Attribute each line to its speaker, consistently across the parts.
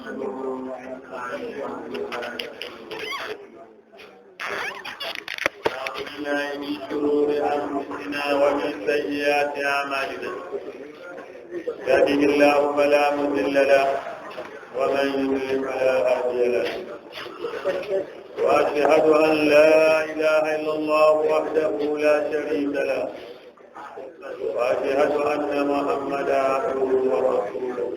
Speaker 1: نعوذ بالله من شرور أنفسنا ومن سيئات أعمالنا. يهده الله فلا مضل له ومن يضلل فلا هادي له. وأشهد أن لا إله إلا الله وحده لا شريك له، وأشهد أن محمدا عبده ورسوله.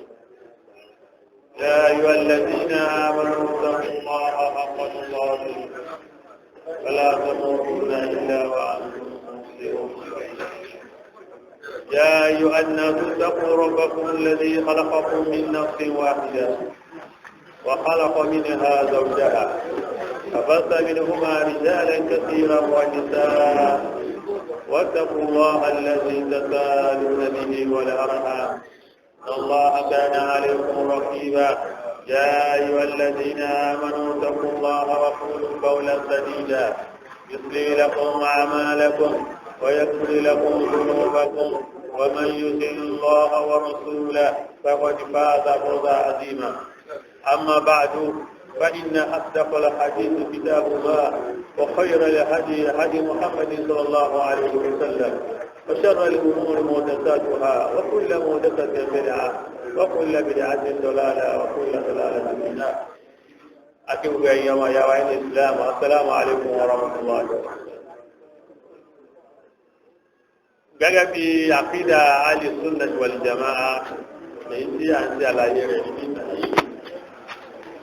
Speaker 1: يا أيها الذين آمنوا اتقوا الله حق تقاته ولا تموتن إلا وأنتم مسلمون. يا أيها الناس اتقوا ربكم الذي خلقكم من نفس واحدة وخلق منها زوجها فبث منهما رجالا كثيرا ونساء، واتقوا الله الذي تساءلون به والأرحام، إن الله كان عليكم رقيبا. يا أيها الذين آمنوا اتقوا الله وقولوا قولا سديدا يصلح لكم أعمالكم ويغفر لكم ذنوبكم، ومن يطع الله ورسوله فقد فاز فوزا عظيما. أما بعد، فإن أصدق الحديث كتاب الله، وخير الهدي هدي محمد صلى الله عليه وسلم، وشر الأمور محدثاتها، وكل محدثة بدعة، وكل بدعة ضلالة، وكل ضلالة في النار. أتوب أيام يا وعين الإسلام، السلام عليكم ورحمة الله وبركاته. Gẹ́gẹ́ bí àkídà ahli sunnah wal jamaa èyí tí à ń ṣe àlàyé rẹ̀ níbí yìí.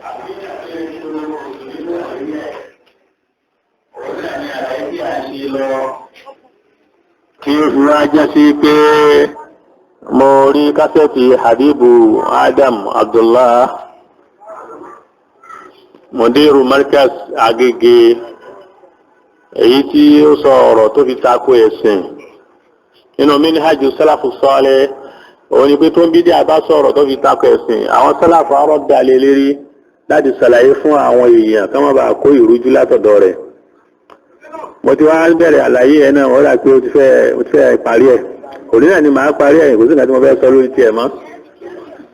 Speaker 2: Àkídà tí ó ń ṣe nínú àríyá òun náà ni àlàyé tí à ń ṣe lọ.
Speaker 1: Kí ó fi wá jẹ́ sí pé mo rí kásẹ̀tì Habibu Adam Abdullah, mudiru Markaz Agége, èyí tí ó sọ ọ̀rọ̀ tó fi tako ẹ̀sìn nínú minhaju sálàfù sọ́ọ́lẹ̀. Òun ni pé tó ń bí díẹ̀ bá sọ̀rọ̀ tó fi tako ẹ̀sìn, àwọn sálàfù arọ́ dalẹ̀ lérí láti ṣàlàyé fún àwọn èèyàn kí wọ́n bá kó ìrújú látọ̀dọ̀ rẹ̀. Mo ti wá bẹ̀rẹ̀ àlàyé ẹ̀ náà, wọ́n rà pé ó ti fẹ́ parí ẹ̀. Òní náà ni màá parí ẹ̀, kò sí nǹkan tí mo fẹ́ sọ lórí tiẹ̀ mọ́.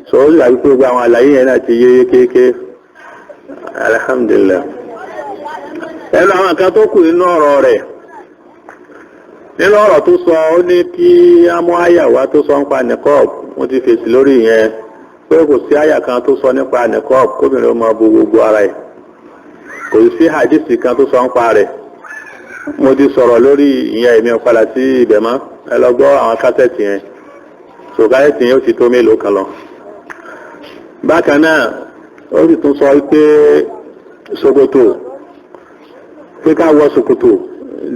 Speaker 1: Sọ ó sì rà pé gbogbo àwọn àlàyé yẹn náà ti yé kéèké. Alhamdulillah. Ẹnu àwọn kan tó kù nínú ọ̀rọ̀ rẹ̀, nínú ọ̀rọ̀ tó sọ, ó ní kí á mú àyà wá tó sọ nípa nìkọ́ọ̀bù. Mo ti fèsì lórí ìyẹn pé kò sí àyà kan tó sọ nípa nìkọ́ọ̀bù kóbìnrin ó máa bo gbogbo ara ẹ̀. Kò sí hadisi kan tó sọ nípa rẹ̀. Mo ti sọ̀rọ̀ lórí ìyẹn, èmi ò padà sí ibẹ̀ mọ́. Ẹ lọ gbọ́ àwọn kásẹ̀tì yẹn. So kásẹ̀tì yẹn ó ti tó mélòó kan lọ. Bákan náà, ó sì tún sọ pé ṣòkòtò, pé ká wọ ṣòkòtò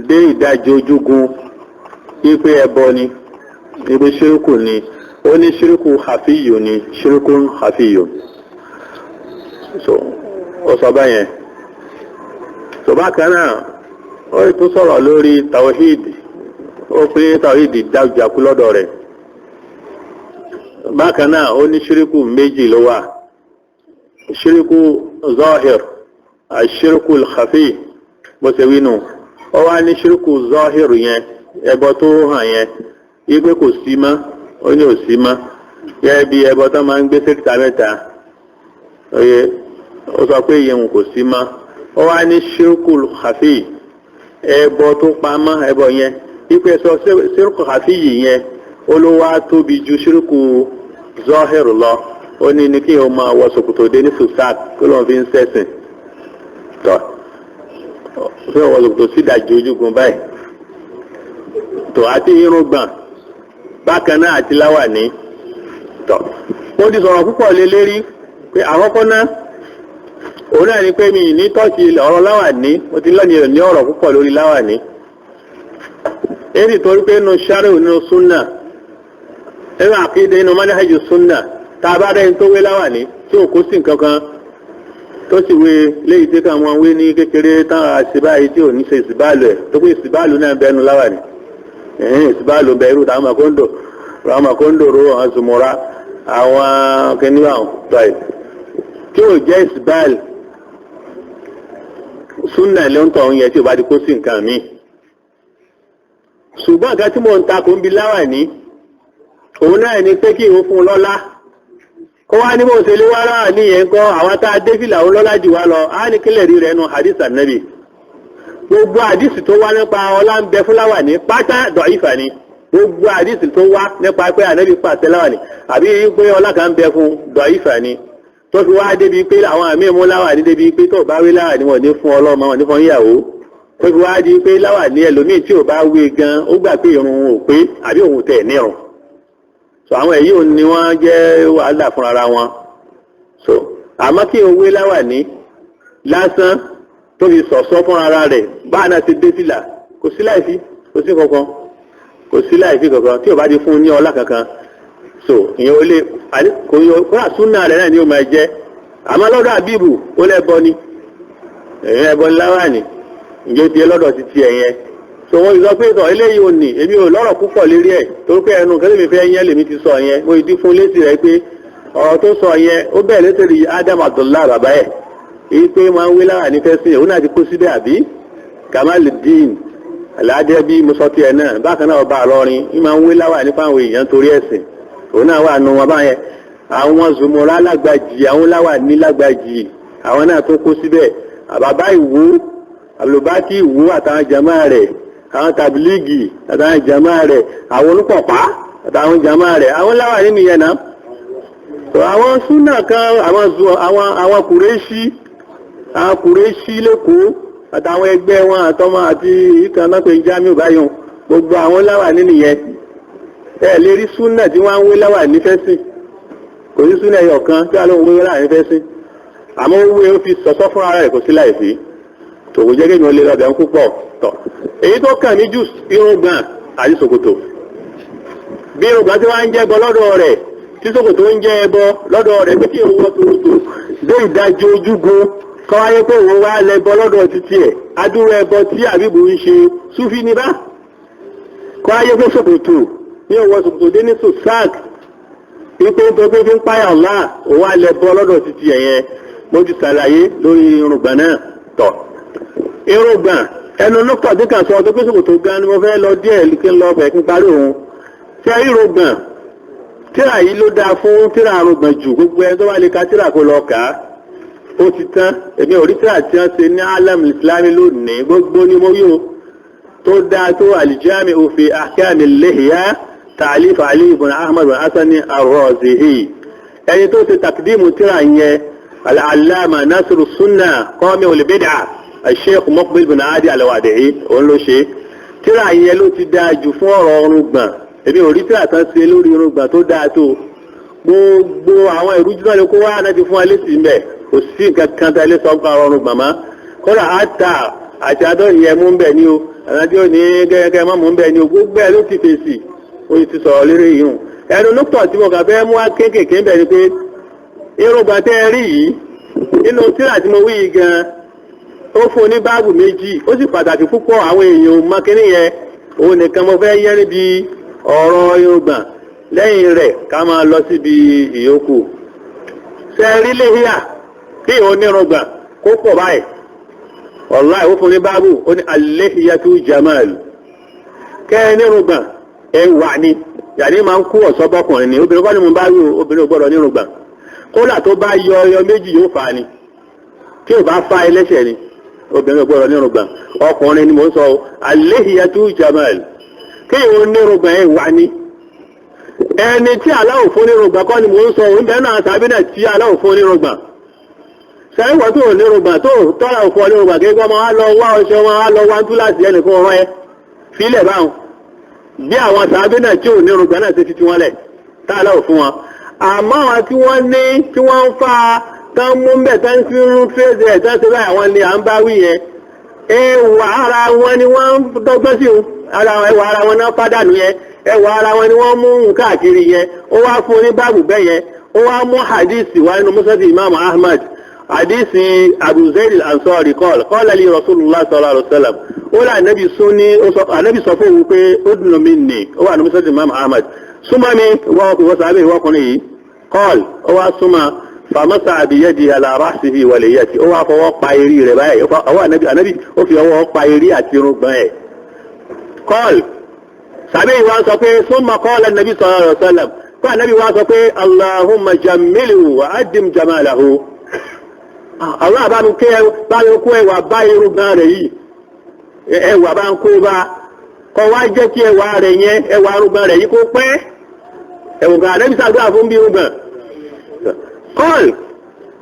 Speaker 1: dé ìdajì ojúgun, wípé ẹbọ ni, wípé ṣírùkù ni. Ó ní ṣírùkù hafiyu ni, ṣírùkù hafiyu. So ó sọ báyẹn. So bákan náà, ó tún sọ̀rọ̀ lórí tawhid, ó pé tawhid jákujàku lọ́dọ̀ rẹ̀. Bákan náà, ó ní ṣíríkù méjì ló wà: ṣíríkù zahir àṣíríkù khafi. Bó ṣe wí nù, ó wá ní ṣíríkù zahir yẹn, ẹbọ tó hàn yẹn, wípé kò sí mọ́. Ó ní ò sí mọ́, gẹ́gẹ́ bí ẹbọ tó máa ń gbé síta mẹ́ta. Oye, ó sọ pé ìyẹn kò sí mọ́. Ó wá ní ṣíríkù khafi, ẹbọ tó pamọ́, ẹbọ yẹn, wípé sọ ṣírùkù àfíyì yẹn, ó ló wá tóbi ju ṣírùkù zọ́hìrì lọ. Ó ní ní kí o máa wọ ṣòkòtò dé ní fusak kó lóun fi ń sẹ́sìn tọ́ fún ọwọ́ ṣòkòtò sídàjì ojúgun báyìí tó àti irùngbọ̀n bákan náà àti láwàní tọ́. Mo ti sọ̀rọ̀ púpọ̀ lé lérí pé àkọ́kọ́ náà, òun náà ni pé mi ní tọ́ọ̀ṣì ọ̀rọ̀ láwàní. Mo ti lọ́ni ní ọ̀rọ̀ púpọ̀ lórí láwàní, èyí torí pé inú sáré nínú súnà, nínú àkídé, inú manhaju súnà, tá a bá rẹ́ni tó wé láwàní tí ò kó sí nǹkan kan, tó sì wé léyìí tí káwọn wé ní kékeré táwọn àṣìbáyé tí ò ní ṣe ìsìbáàlù ẹ̀, tó pé ìsìbáàlù náà bẹnu láwàní, ìsìbáàlù bẹ irú táwọn makóńdò, àwọn makóńdò ro, àwọn zùmùrà, àwọn kìnìún tọ́ì tí ò jẹ́ ìsìbáàlù, súnà ló ń tọ̀ ń yẹ tí ò bá ti kó sí nǹkan míì. Ṣùgbọ́n nǹkan tí mò ń takò ń bi láwàní, òun náà ni pé kí ìwọ fún un lọ́lá. Kó wá ní bó ṣe lé wá láwà ní yẹn kọ́ àwọn tá a dé fìlà ó lọ́lá jù wá lọ á ní kílẹ̀ rí rẹ̀ nu hadith ànábì. Gbogbo hadith tó wá nípa ọlá ń bẹ fún láwàní pátá dọ̀ífà ni. Gbogbo hadith tó wá nípa pé ànábì pàṣẹ láwàní àbí pé ọlá kan ń bẹ fún dọ̀ífà ni. Tó fi wá débi pé àwọn àmì mú láwàní débi pé tó bá wí láwàní wọn ní fún ọlọ́mọ wọn ní fún ìyàwó. Tó fi wá di pé láwàní ẹlòmíì tí ò bá wí gan ó gbà pé irun òun ò pé àbí òun tẹ̀ nírun. So àwọn èyí ò ní wọ́n jẹ́ wàhálà fún ara wọn. So àmọ́ kí o wé láwàní lásán tó fi sọ̀sọ́ fún ara rẹ̀ báà náà ti dé fìlà kò sí láìfí kò sí kankan kò sí láìfí kankan tí o bá ti fún un ní ọlá kankan. So ìyẹn ò lè kò yọ kóra súnà rẹ̀ náà ni ó máa jẹ́. Àmọ́ lọ́dọ̀ àbíbù ó lẹ́bọ ni, èyàn ẹbọ ni láwàní ìjọ tiẹ̀ lọ́dọ̀ ti tiẹ̀ yẹn. So wọ́n sọ pé sọ eléyìí ò ní èmi ò lọ́rọ̀ púpọ̀ lérí ẹ̀ torí pé ẹnu kẹ́lẹ́ mi fẹ́ yẹn lèmi ti sọ yẹn. Mo ti fún létí rẹ̀ pé ọ̀rọ̀ tó sọ yẹn ó bẹ̀rẹ̀ létí Adam Abdullah bàbá ẹ̀ èyí pé máa ń wé láwàní fẹ́ sí òun náà ti kó síbẹ̀ àbí Kamaludin Aládébí mo sọ tiẹ̀ náà bákan náà ọba àlọrin ń máa ń wé láwàní fáwọn èèyàn torí ẹ̀sìn òun náà wà nù wọn báyẹn. Àwọn zùmọ̀rá lágbàjì àwọn láwàní lágbàjì àwọn náà tó kó síbẹ̀. Bàbá Ìwó Àlùbákì Ìwó àtàwọn jàmáà rẹ̀, àwọn tàbílíìgì àtàwọn jàmáà rẹ̀, àwọn olùpọ̀pá àtàwọn jàmáà rẹ̀, àwọn láwàní nìyẹn náà. Àwọn súnà kan àwọn kùrẹ́ṣí, àwọn kùrẹ́ṣí lẹ́kọ̀ọ́ àtàwọn ẹgbẹ́ wọn àtọmọ àti ìkan náà pé Jamiu báyọ̀ gbogbo àwọn láwàní nìyẹn. Ẹ lè rí súnà tí wọ́n ń wé láwàní fẹ́sìn, kò sí súnà ẹyọ kan tí wọ́n ń wé láwàní fẹ́sìn. Àmọ́ ó wé ó fi sọ̀sọ́ fúnra rẹ̀ kò sí láìsí tòkò jẹ́ kéèyàn lè lọ́bẹ̀ ń púpọ̀ tọ̀. Èyí tó kàn mí jù irùngbọ̀n àti ṣòkòtò. Bí irùngbọ̀n tí wọ́n ń jẹ́ bọ lọ́dọ̀ rẹ̀ tí ṣòkòtò ń jẹ́ ẹbọ lọ́dọ̀ rẹ̀ pé kí òun wọ ṣòkòtò dé ìdajì ojúgun kọ́ wáyé pé òun wá lẹ́bọ lọ́dọ̀ títí ẹ̀ adúrú ẹbọ tí àbíbù ń ṣe súfì ní bá. Kọ́ wáyé pé ṣòkòtò ní òun wọ ṣòkòtò dé ní sòsáàk wípé nítorí pé fi ń páyà ọ̀la òun wá lẹ́bọ lọ́dọ̀ títí ẹ̀ yẹn. Mo ti ṣàlàyé lórí irùngbọ̀n náà tọ̀. Irùngbọ̀n ẹnu nọ́kọ̀ tí kàn sọ tó pé ṣòkòtò gan ni mo fẹ́ lọ díẹ̀ kí n lọ fẹ̀ kí n parí òun. Ṣé irùngbọ̀n tíra yìí ló dáa fún tíra irùngbọ̀n jù gbogbo ẹni tó bá lè ka tíra kó lọ kà á. Ó ti tán èmi ò rí tíra tí wọ́n ṣe ní alam islami lónìí gbogbo ni mo yóò tó dáa tó al-Jami'u fi ahkam al-lihya ta'alif Ali ibn Ahmad ibn Hasan ar-Razihi. Ẹni tó ṣe takdimu tíra yẹn al-Allama Nasiru Sunna qami'ul bid'ah Sheikh Muqbil bin Hadi al-Wadi'i òun ló ṣe tíra yẹn ló ti dáa jù fún ọ̀rọ̀ irùngbọ̀n. Èmi ò rí tíra kan ṣe lórí irùngbọ̀n tó dáa tó gbogbo àwọn ìrújú náà lè kó wá náà ti fún wa létí mbẹ kò sí nǹkan kan tá a lè sọ fún ọ̀rọ̀ irùngbọ̀n mọ́. Kódà àtà àti adọ́yìn yẹn mú bẹ̀ ní o àti ó ní gẹ́gẹ́ mọ́ mú bẹ̀ ní o gbogbo ẹ̀ ló ti fèsì ó ti sọ̀rọ̀ lérí yìí hùn. Ẹnu nùpọ̀ tí mo kàn fẹ́ mú wá kéékèèké ń bẹ̀ ni pé irùngbọ̀n tẹ́ ẹ rí yìí nínú tíra tí mo wí yìí gan-an ó fún ní báàbù méjì ó sì pàtàkì púpọ̀ àwọn èèyàn mọ kínní yẹn òun nìkan mo fẹ́ yẹ́ níbi ọ̀rọ̀ irùngbọ̀n lẹ́yìn rẹ̀ ká máa lọ síbi ìyókù. Ṣe rí léhìá kí òun nírùngbọ̀n kó pọ̀ báyìí wàláhì ó fún ní báàbù ó ní al-lihiyatu jamal kẹ́ ẹ nírùngbọ̀n ẹ wà ní yàní máa ń kú ọ̀sọ́ bọ́kùnrin ni obìnrin kọ́ ni mo bá rí obìnrin ò gbọ́dọ̀ nírùngbọ̀n kódà tó bá yọ ọyọ méjì yóò fà á ni tí ò bá fa ẹlẹ́ṣẹ̀ ni obìnrin ò gbọ́dọ̀ nírùngbọ̀n ọkùnrin ni mò ń sọ al-lihiyatu jamal kéèyàn onírùngbọ̀n ẹ̀ wá ní. Ẹni tí aláwọ̀ fún onírùngbọ̀n kọ́ ni mò ń sọ òun bẹ́ẹ̀ náà tàbí náà tí aláwọ̀ fún onírùngbọ̀n. Sẹ́yìnwó tó onírùngbọ̀n tó tọ́lá òfin onírùngbọ̀n kí wọ́n máa lọ wá ọṣẹ wọn á lọ wá túláàsì ẹnìkan ọ̀rọ̀ ẹ fílẹ̀ báwọn. Bí àwọn tàbí náà tí onírùngbọ̀n náà ṣe fi tiwọn lẹ̀ tá aláwọ̀ fún wọn. Àmọ́ àwọn tí wọ́n ní tí wọ́n ń fa tán mú bẹ́ẹ̀ tán fi ń fèsì ẹ̀ tán ṣe báyìí àwọn ni à ń bá wí yẹn. Ẹwà ara wọn ni wọ́n ń dọ́gbọ́n sí o ẹwà ara wọn náà pàdánù yẹn ẹwà ara wọn ni wọ́n mú káàkiri yẹn. Ó wá fún ní báàbù bẹ́ẹ̀ yẹn ó wá mú hadisi wá nínú musnad imam Ahmad hadisi Abu Zayd al-Ansari qala li Rasulullah sallallahu alaihi wasallam ó lé anabi sún ní anabi sọ fún òun pé udnu minni ó wà ní musnad imam Ahmad súnmọ́ mi wọ́n sábẹ́ ìwọ́kùnrin yìí qala ó wá súnmọ́ famasa abiyadi ala ra'sihi wa liyati ó wá fọwọ́ pa eré rẹ̀ báyìí ọwọ́ anabi ó fi ọwọ́ pa eré àti irùngbọ̀n ẹ̀ kọ́ọ̀lù sàbẹ̀ ìwà sọ pé summa qala nàbí sallallahu alaihi wasallam Fún ànábì wa sọ pé Allahumma jammilu wa adim jamalahu. Àwọn àbámi kó ẹwà bá irúgbọ́n rẹ̀ yìí, ẹwà bá ń kó bá kọ́ wá jẹ́ kí ẹwà rẹ̀ yẹn, ẹwà irúgbọ́n rẹ̀ yìí kó pẹ́. Ẹ̀wọ̀n kan ànábì sàdúrà fún bí irúgbọ́n. Kọ́ọ̀lù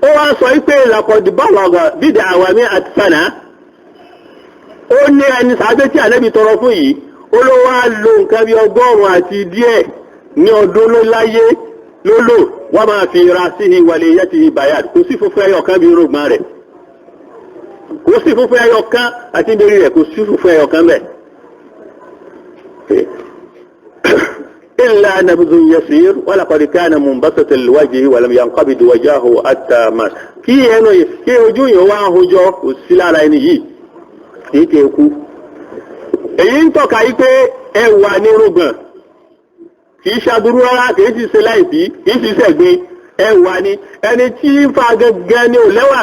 Speaker 1: ó wá sọ pé laqad balagha bid'a wa mi'at sana. Ó ní ẹni sàábé tí ànábì tọrọ fún yìí, ó ló wá lo nǹkan bí 100 àti díẹ̀ ní ọdún ló láyé ló lò, wọ́n máa fi ra sí ìwàlẹ̀ yẹ́ ti bayad. Kò sí funfun ẹyọ kan bí irúgbọ́n rẹ̀, kò sí funfun ẹyọ kan àti ìbéèrè rẹ̀, kò sí funfun ẹyọ kan bẹ́ẹ̀. Illa nabdhun yasir wa laqad kana munbasita alwajhi wa lam yanqabid wajhahu hatta mat. Kí ẹnu kí ojú yẹn wá ń hujọ kò sí lára ẹni yìí kì í tẹ̀ kú. Èyí ń tọ́ka yí pé ẹwà ní irúgbọ̀n kìí ṣàbúrú rárá, kìí sì ṣe láìsí, kìí sì ṣẹ̀gbin, ẹwà ni. Ẹni tí ń fa gẹ́gẹ́ ni ò lẹ́wà.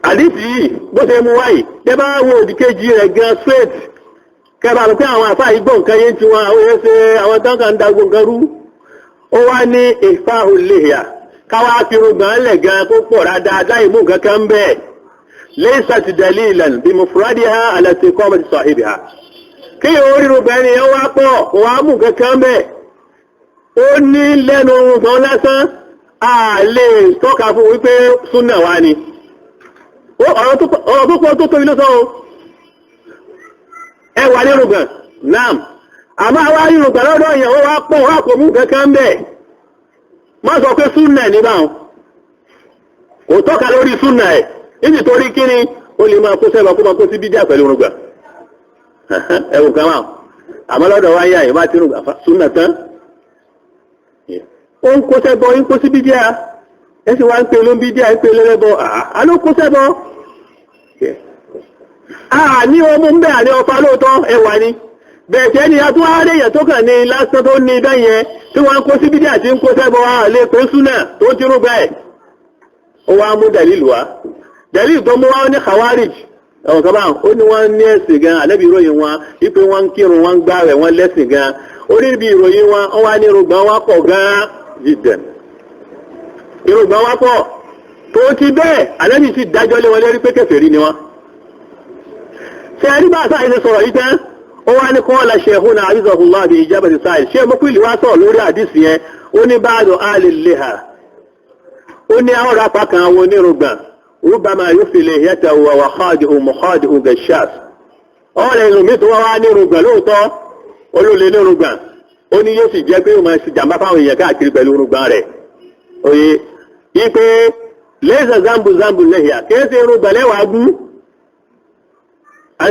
Speaker 1: Àdìsí yìí bó ṣe mú wáyìí, tẹ́ bá wo òdìkejì rẹ̀ gan straight, kẹfà rò pé àwọn àfáà yìí gbọ́ nǹkan yé tiwọn, àwọn yẹn ṣe àwọn tán kàn ń da gbọ̀ngàn rú. Ó wá ní ìfáhù lèhìá, káwá fi irùngbọ̀n lẹ̀ gan kó pọ̀ dáadáa láì mú nǹkan kan bẹ́ẹ̀. Laysat dalilan bi mufradiha ala istiqamati sahibiha. Kí oríro bẹ̀rẹ̀ yẹn wá pọ̀ kò wá mú kankan bẹ́ẹ̀. Ó ní lẹ́nu orúgbọ́n lásán, a lè tọ́ka fún wípé súnà wá ni. Ọ̀rọ̀ tó pọ̀ tó tóbi ló sọ o. Ẹ wà nírùngbọ̀n, naam. Àmọ́ àwa rírùngbọ̀n lọ́dọ̀ yẹn ó wá pọ̀ wá kò mú kankan bẹ́ẹ̀. Má sọ pé súnà ní báwọn. Kò tọ́ka lórí súnà ẹ̀. Nítorí kíni ó lè máa kó sẹ́wà kó máa kó sí bídíà pẹ̀lú orúngbọ̀n. Ẹwù kan máa àmọ́ lọ́dọ̀ wá yá ìbá tí súnà tán, ó ń kó sẹ́bọ, ń kó sí bídíà, ẹ sì wá ń pè ló ń bídíà, ń pè lẹ́lẹ́bọ, àló kó sẹ́bọ. Ní ọmọ ń bẹ́ àní ọfà lóòótọ́ ẹwà ni bẹ̀ẹ̀ tẹ́ ni atúwárẹ̀ èèyàn tó kàn ní lásán tó ní bẹ́ẹ̀ yẹn tí wọ́n ń kó sí bídíà tí ń kó sẹ́bọ, lè pé súnà tó ti rú bẹ́ẹ̀. Ó wá mú dẹ̀lílù wá, dẹ̀lílù tó mú wá ní khawarij. Ẹ̀wọ̀n kan báwọn, ó ní wọ́n ní ẹ̀sìn gan, àlẹ́bí ìròyìn wọn wípé wọ́n ń kírun, wọ́n ń gbààwẹ̀, wọ́n lẹ́sìn gan. Ó ní ibi ìròyìn wọn, wọ́n wá ní irùngbọ̀n wọn pọ̀ gan jíjẹ. Irùngbọ̀n wọn pọ̀ tó ti bẹ́ẹ̀, àlẹ́bí sì dájọ́ lé wọn lérí pé kèfèrí ni wọ́n. Ṣé ẹni bá sáà ṣe sọ̀rọ̀ yìí tán, ó wá ní qala shaykhuna hafizahullah bi ijabati sa'il. Ṣé mọ́kìlì wá sọ̀rọ̀ lórí àdìsí yẹn? Ó ní ba'du ahli liha. Ó ní àwọn apá kan àwọn onírùngbọ̀n rúbàmà yóò fi lè yẹtẹ̀ wà wà xaadi mọ̀xaadi gẹ̀ṣàs. Ọ̀rẹ́ ìlúmi tó wá wá ní irùngbọ̀n lóòótọ́, olóòlè ní irùngbọ̀n, ó ní yóò sì jẹ́ pé ó máa ṣe jàmbá fáwọn èèyàn káàkiri pẹ̀lú irùngbọ̀n rẹ̀. Oye, ipe lẹ́sẹ̀ zambu zambu lẹ́hìá, kìí ṣe irùngbọ̀n lẹ́wàá gún.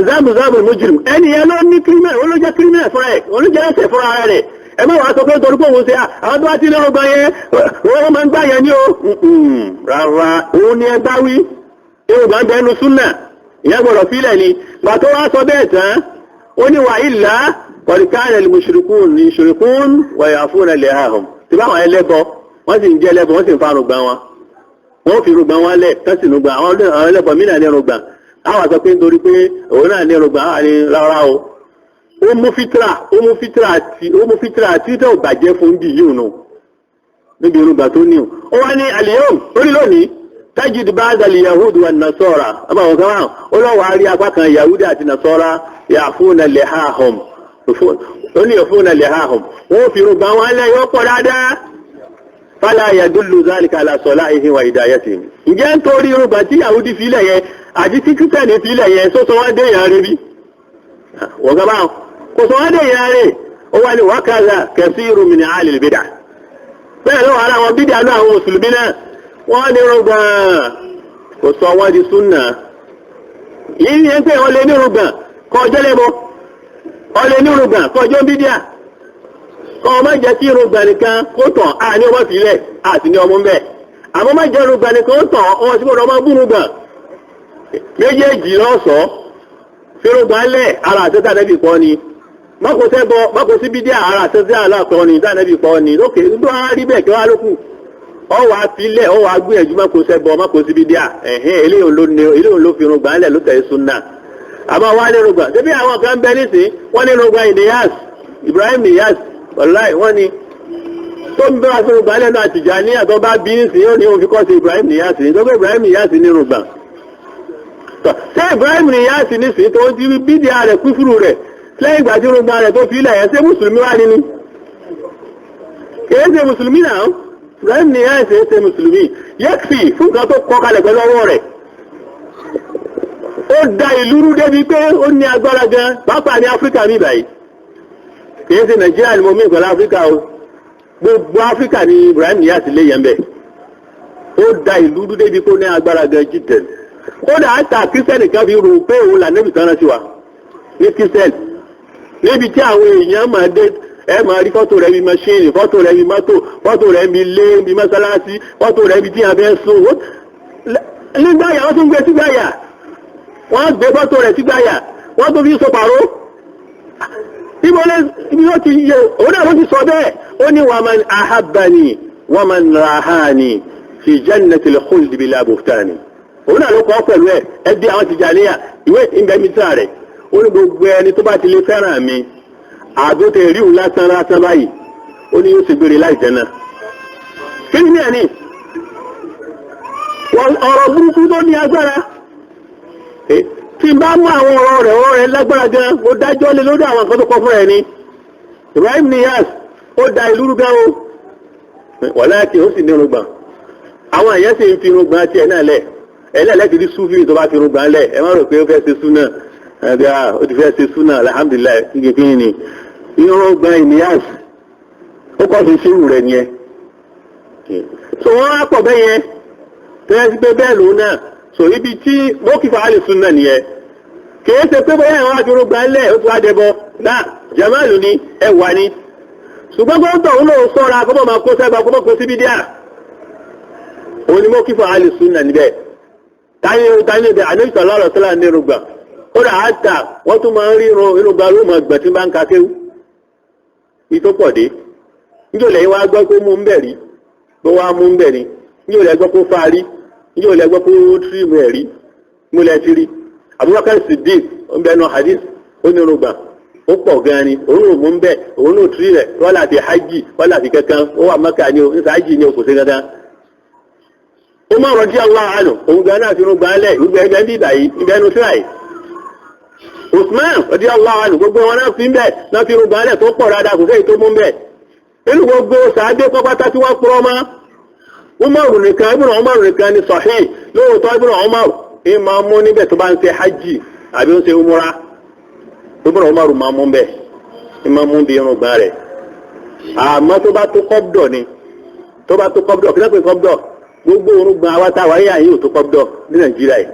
Speaker 1: Zambu zambu mujrim, ẹni yẹn ló ní kírímẹ̀, ó ló jẹ́ kírímẹ̀ fúnra ẹ̀, ó ló jẹ́ ẹsẹ̀ fúnra rẹ̀. Ẹ má wàá sọ pé nítorí pé òun ṣe àwọn tó bá ti lérò gan yẹn, wọ́n máa ń gbà yẹn ní o. Rárá, òun ni ẹ bá wí. Yorùbá ń bẹnu súnà, ìyẹn gbọ́dọ̀ fílẹ̀ ni. Gbà tó wá sọ bẹ́ẹ̀ tán, ó ní wà ìlà kọ̀díkánà lè mushrikun ní mushrikun wà ya'funa lihahum. Tí báwọn ẹlẹ́bọ, wọ́n sì ń jẹ́ ẹlẹ́bọ, wọ́n sì ń fa rògbà wọn. Wọ́n fi rògbà wọn lẹ̀, tán sì rògbà. Àwọn ẹlẹ́bọ mí náà ní rògbà. Àwọn àsọ pé nítorí pé òun náà ní rògbà, àwọn àní rárá o. Ó mú fitra tí tó bàjẹ́ fún bí yìí nù níbi irúgbà tó ní o. Ó wá ní àlìyóm orí lónìí tajid ba'da al-yahud wa nasara àbáwọn kan wà, ó lọ́wọ́ á rí apá kan yahudi àti nasara ya'funa lihahum, ó ní ya'funa lihahum, wọ́n fi irúgbà wọn lẹ̀ yọ pọ̀ dáadáa. Fala yadullu dhalika ala salahihim wa hidayatihim. Ǹjẹ́ nítorí irúgbà tí yahudi filẹ̀ yẹn àti tí kírísítẹ̀nì filẹ̀ yẹn sọ́sọ́ wọn dé yàn rí bí? Wọ́n gbà báwọn kò sọ wọ́n dé ìyá rẹ̀. Ó wá ní wákàlà kẹsíìrù min alil bidà. Bẹ́ẹ̀ ló wà láwọn àwọn bídà náà, àwọn mùsùlùmí náà wọ́n ní rúgbọ̀n, kò sọ wọ́n di súnà. Yìí ni pé wọ́n lè ní rúgbọ̀n kọ́ ọjọ́ lẹ́bọ, wọ́n lè ní rúgbọ̀n kọ́ ọjọ́ bídà, kọ́ ọmọ jẹ́ kí rúgbọ̀n nìkan kó tàn á ní ọmọ sílẹ̀ àti ní ọmọ mbẹ́. Àmọ́ má jẹ́ rúgbọ̀n nìkan ó tàn ọmọ sí ọmọ bú rúgbọ̀n méjèèjì lọ́sọ̀ọ́ fi rúgbọ̀n lẹ̀ ara àtẹ́tà nẹ́bì kọ́ ni. Mọ́kò sẹ́bọ, mọ́kò sí bídíà ara àtẹ́tà aláàkọ́ ni tánẹ́bì kọ́ ni. Lókè tó wá rí bẹ́ẹ̀ kí wá lókù. Ọ wá filẹ̀, ọ wá gbìyànjú mọ́kò sẹ́bọ, mọ́kò sí bídíà. Ẹ̀hẹ́n, eléyìí ló fi rúgbọ̀n lẹ̀ ló tẹ̀ súnà. Àmọ́ wá ní rúgbọ̀n. Ṣébí àwọn kan bẹ nísìn, wọ́n ní rúgbọ̀n Niyas, Ibrahim Niyas. Wàláì wọ́n ni tó ń bá fún ìgbàlẹ̀ náà Tìjàníyà tó bá bí sí yóò ní òun fi kọ́ sí Ibrahim Niyasi ní tó bá Ibrahim Niyasi ní irùngbọ̀n. Ṣé Ibrahim Niyasi ní sí tó ti bídíà rẹ̀ kúfúrú rẹ̀ lẹ́yìn ìgbà tí irùngbọ̀n rẹ̀ tó fi ilẹ̀ yẹn, ṣé mùsùlùmí wá nínú? Kìí ṣe mùsùlùmí náà. Ibrahim Niyasi ṣe mùsùlùmí. Yẹ́kfì fún nǹkan tó kọ kalẹ̀ pẹ̀lú ọwọ́ rẹ̀. Ó da ìlú rú débi pé ó ní agbára gan, pàápàá ní Áfíríkà ní ìbàyí. Kìí ṣe Nàìjíríà ni mo mí pẹ̀lú Áfíríkà o. Gbogbo Áfíríkà ni Ibrahim Niyasi lé yẹn bẹ̀. Ó da ìlú rú débi pé ó ní agbára gan jíjẹ. Kódà àtà kírísítẹ́nì kan fi rò pé òun là níbi tán rántí wa ní kírísítẹ́nì. Níbi tí àwọn èèyàn máa dé, ẹ máa rí fọ́tò rẹ̀ bí mọ́ṣíìnì, fọ́tò rẹ̀ bí mọ́tò, fọ́tò rẹ̀ bí ilé, bí mọ́sálásí, fọ́tò rẹ̀ bí tí a fẹ́ sùn. Nígbàyà wọ́n tún gbé sígbàyà, wọ́n gbé fọ́tò rẹ̀ sígbàyà, wọ́n tún fi sọ pàró. Ibi ó ti yẹ, òun náà ló ti sọ bẹ́ẹ̀, ó ní wa man ahabbani wa man rahani fi jannatil khuldi bila buhtani. Òun náà ló kọ́ pẹ̀lú ẹ̀, ẹbí àwọn Tìjàníyà, ìwé ìgbẹ́mísà rẹ̀, ó ní gbogbo ẹni tó bá ti lè fẹ́ràn mi, àdótẹ ríhun lásán lásán báyìí, ó ní yóò ṣe gbére láì jẹ́ náà. Kí ni ẹni? Ọ̀rọ̀ burúkú tó ní agbára. Tí n bá mú àwọn ọ̀rọ̀ rẹ̀, ọ̀rọ̀ rẹ̀ lágbára gan, mo dájọ́ lé lórí àwọn nǹkan tó kọ fún ẹ ni. Ibrahim Niyas, ó da ìlú rú gan o. Wàláàkì ó sì ní irùngbọ̀n. Àwọn èèyàn sì ń fi irùngbọ̀n tiẹ̀ náà lẹ̀. Ẹlẹ́ẹ̀lẹ́ ti rí súfì tó bá fi irùngbọ̀n lẹ̀. Ẹ má rò pé ó fẹ́ ṣe súnà. Ẹbí a ó ti fẹ́ ṣe súnà, alhamdulilayi, kíkẹ́ kí ni. Irùngbọ̀n Niyas, ó kọ́ fi ṣírù rẹ̀ nìyẹn. So wọ́n á pọ̀ bẹ́yẹn, tẹ́lẹ̀ sí pé bẹ́ẹ̀ lòun náà. So ibi tí mọ́kìfà á lè súnà nìyẹn. Kìí ṣe pé bóyá ìwọ́n àti irùngbọ̀n lẹ̀ ó ti wá dẹbọ. Náà jamalu ni ẹwà ni. Ṣùgbọ́n gbọ́dọ̀ òun lòun sọ́ra kó mọ̀ máa kó sẹ́gbà kó mọ̀ kó síbi díà. Òun ni mọ́kìfà á lè súnà níbẹ̀. Táyé táyé bẹ Ànábì sallallahu alaihi wasallam ní irùngbọ̀n. Kódà àtà wọ́n tún máa ń rí irùngbọ̀n ló máa gbọ̀n tí bá ń ka kéwú. Ìtó pọ̀ dé. Níjọ́ lẹ́yìn wá gbọ́ pé mú ń bẹ̀ rí. Bó wá mú ń bẹ̀ ni. Níjọ́ lẹ́ gbọ́ pé ó fa rí. Níjọ́ lẹ́ gbọ́ pé ó tírìmù ẹ̀ rí. Mú lẹ́ ti rí. Abubakar Siddiq ń bẹnu hadith ó ní irùngbọ̀n. Ó pọ̀ gan ni. Òun ò mú ń bẹ̀. Òun ò tírì rẹ̀. Wọ́n láti hajj, wọ́n láti kankan. Ó wà Mẹ́kà ni o. Ń sa hajj ni o kò sí kankan. Umar radiyallahu anhu, òun gan náà fi irùngbọ̀n lẹ̀. Gbogbo ẹgbẹ́ ń bí ìbàyí, ìbẹ́nu síra yìí. Usman radiyallahu anhu, gbogbo wọn náà fi ń bẹ̀, náà fi irùngbọ̀n lẹ̀ tó pọ̀ dáadáa, kò sẹ́yìn tó mú ń bẹ̀. Nínú gbogbo sàádé pọ́pátá tí wọ́n purọ́ mọ́, Umaru nìkan, Ibn Umar nìkan ni sahih. Lóòótọ́ Ibn Umar ń máa mú níbẹ̀ tó bá ń ṣe hajj àbí ń ṣe umura. Ibn Umar máa mú bẹ̀, ń máa mú bí irùngbọ̀n rẹ̀. Àmọ́ tó bá tó kọ́bdọ̀ ni, tó bá tó kọ́bdọ̀, kí ló pè kọ́bdọ̀? Gbogbo irùngbọ̀n àwa tá a wáyé àyè ò tó kọ́bdọ̀ ní Nàìjíríà yìí.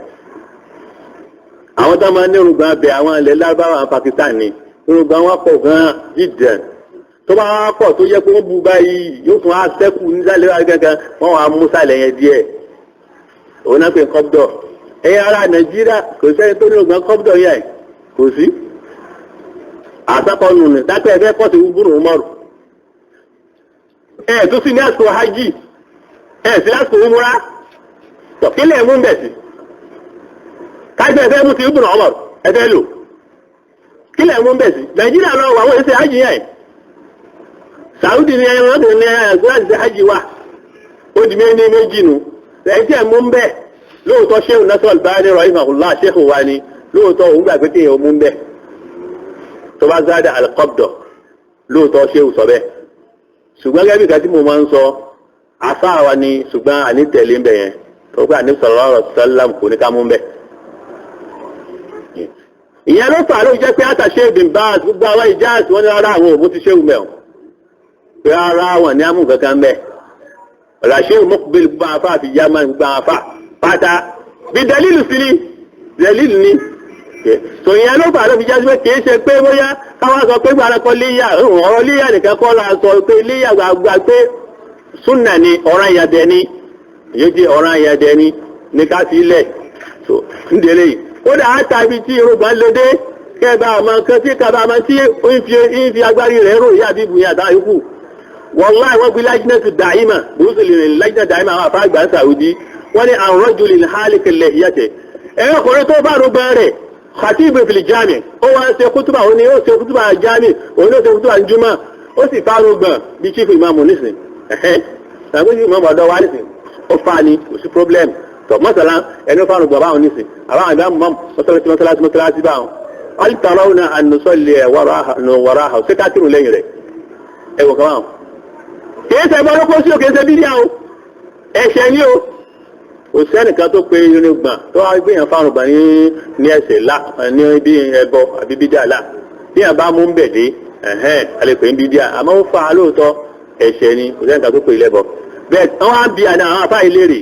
Speaker 1: Àwọn tó máa ń ní irùngbọ̀n abẹ àwọn ilẹ̀ Lárúbáwá àwọn Pakistan ni irùngbọ̀n wọn pọ̀ gan-an jíjẹ. Tó bá wá pọ̀ tó yẹ kó wọ́n bu báyìí yóò tún á sẹ́kù nísàlẹ̀ wá gángan, wọ́n wàá mú sàlẹ̀ yẹn díẹ̀. Òun náà pè kọ́bdọ̀. Ẹ̀yin ará Nàìjíríà kò sẹ́ni tó ní irùngbọ̀n kọ́bdọ̀ yẹn, kò sí. Àsákọ̀nù ni dápẹ́ ẹ̀fẹ́ kọ́ sí gbúrú mọ́rù. Ẹ̀ tó sì ní àsìkò hajj, ẹ̀ sí lásìkò umura. Tọ̀kílẹ̀ mú bẹ̀ sí. Kájọ ẹ̀fẹ́ mú ti Ibn Umar ẹ̀fẹ́ lò. Kílẹ̀ mú bẹ̀ sí. Nàìjíríà lọ wà wọ́n ṣe hajj yẹn. Saudi ni ẹ̀rọ ọdún ní ẹ̀rọ láti ṣe hajj wa. Ó di méjì méjì nù. Ẹ̀yìn tí ẹ̀ mú bẹ̀. Lóòótọ́ Sheikh Nasir Albani rahimahullah Sheikh wa ni. Lóòótọ́ òun gbàgbé tí èèyàn mú bẹ̀. Tó bá záda al-qabda lóòótọ́ Sheikh sọ bẹ́ẹ̀. Ṣùgbọ́n gẹ́gẹ́ bí ìgbà tí mo máa ń sọ, àfáà wa ni ṣùgbọ́n àní tẹ̀lé ń bẹ̀ yẹn. Tó gbà ní sallallahu alaihi wasallam kò ní ká mú bẹ̀. Ìyẹn ló fà ló jẹ́ pé àtàṣe Ibn Baz gbogbo àwọn ìjáàsì wọn ní rárá àwọn òmù ti ṣéwù mẹ́ o. Pé rárá wọn ní amú kankan mẹ́. Ọ̀làṣẹ́ Muqbil gbogbo àwọn afá àti Yaman gbogbo àwọn afá pátá. Bí dalilu sí ni, dalilu ni. Tò ìyẹn ló fà ló fi jẹ́ pé kìí ṣe pé bóyá káwá sọ pé gbàrà kọ léyà, ọ̀rọ̀ léyà nìkan kọ́ la sọ pé léyà gbàgbà pé súnà ni ọ̀ràn ìyàdẹ ni. Èyí jẹ́ ọ̀ràn ìyàdẹ ni ní ká fi lẹ̀. So ń délé yìí. Kódà á tàbí tí irùngbọ̀n lè dé kẹba àmọ́ kan tí kẹba àmọ́ tí ń fi agbárí rẹ̀ rò yá bí ibùyà àtàwọn yòókù. Wàláhì wọ́n gbé lájínà tó dàímà, bùrúsù lè rìn lájínà dàímà àwọn àfáàgbà ń Sàúdí. Wọ́n ní àwọn rọ́jò lè hálì kẹlẹ̀ ìyàtẹ̀. Ẹ̀rọ ọkùnrin tó bá rúgbọ́n rẹ̀, khatibu fil jami, ó wá ń ṣe kútùbà, òun ni ó ṣe kútùbà jami, òun ni ó ṣe kútùbà njúmọ̀. Ó sì fárúgbọ̀n bí chief imam nísìn, ẹ̀hẹ́n tàbí chief imam ọ̀dọ́ wa nísìn, ó fa ni, kò sí problem. Tọ̀ mọ́sálá ẹni ó fárúgbọ̀n báwọn nísìn, àbáwọn ìbámu mọ́mù mọ́sálásí mọ́sálásí mọ́sálásí báwọn. Alitarawna an nusalli waraha, ṣé ká kírun lẹ́yìn rẹ̀? Ẹ wò kàn wọ́n. Kìí ṣe ẹbọ lóko sí o, kìí ṣe bídíà o, ẹ̀ṣẹ̀ ni o. Kò sẹ́nìkan tó pe irun gbọ̀n tó wá gbìyànjú fárun gbọ̀n ní ẹsẹ̀ là ní bí ẹbọ àbí bídíà là. Bí yàn bá mú ń bẹ̀ dé, ẹ̀hẹ́n alẹ́ pè ń bídíà, àmọ́ ó fa lóòótọ́ ẹ̀ṣẹ̀ ni, kò sẹ́nìkan tó pe ilẹ̀ bọ̀. Bẹ́ẹ̀ wọ́n á bi àná àwọn afá ìlérè,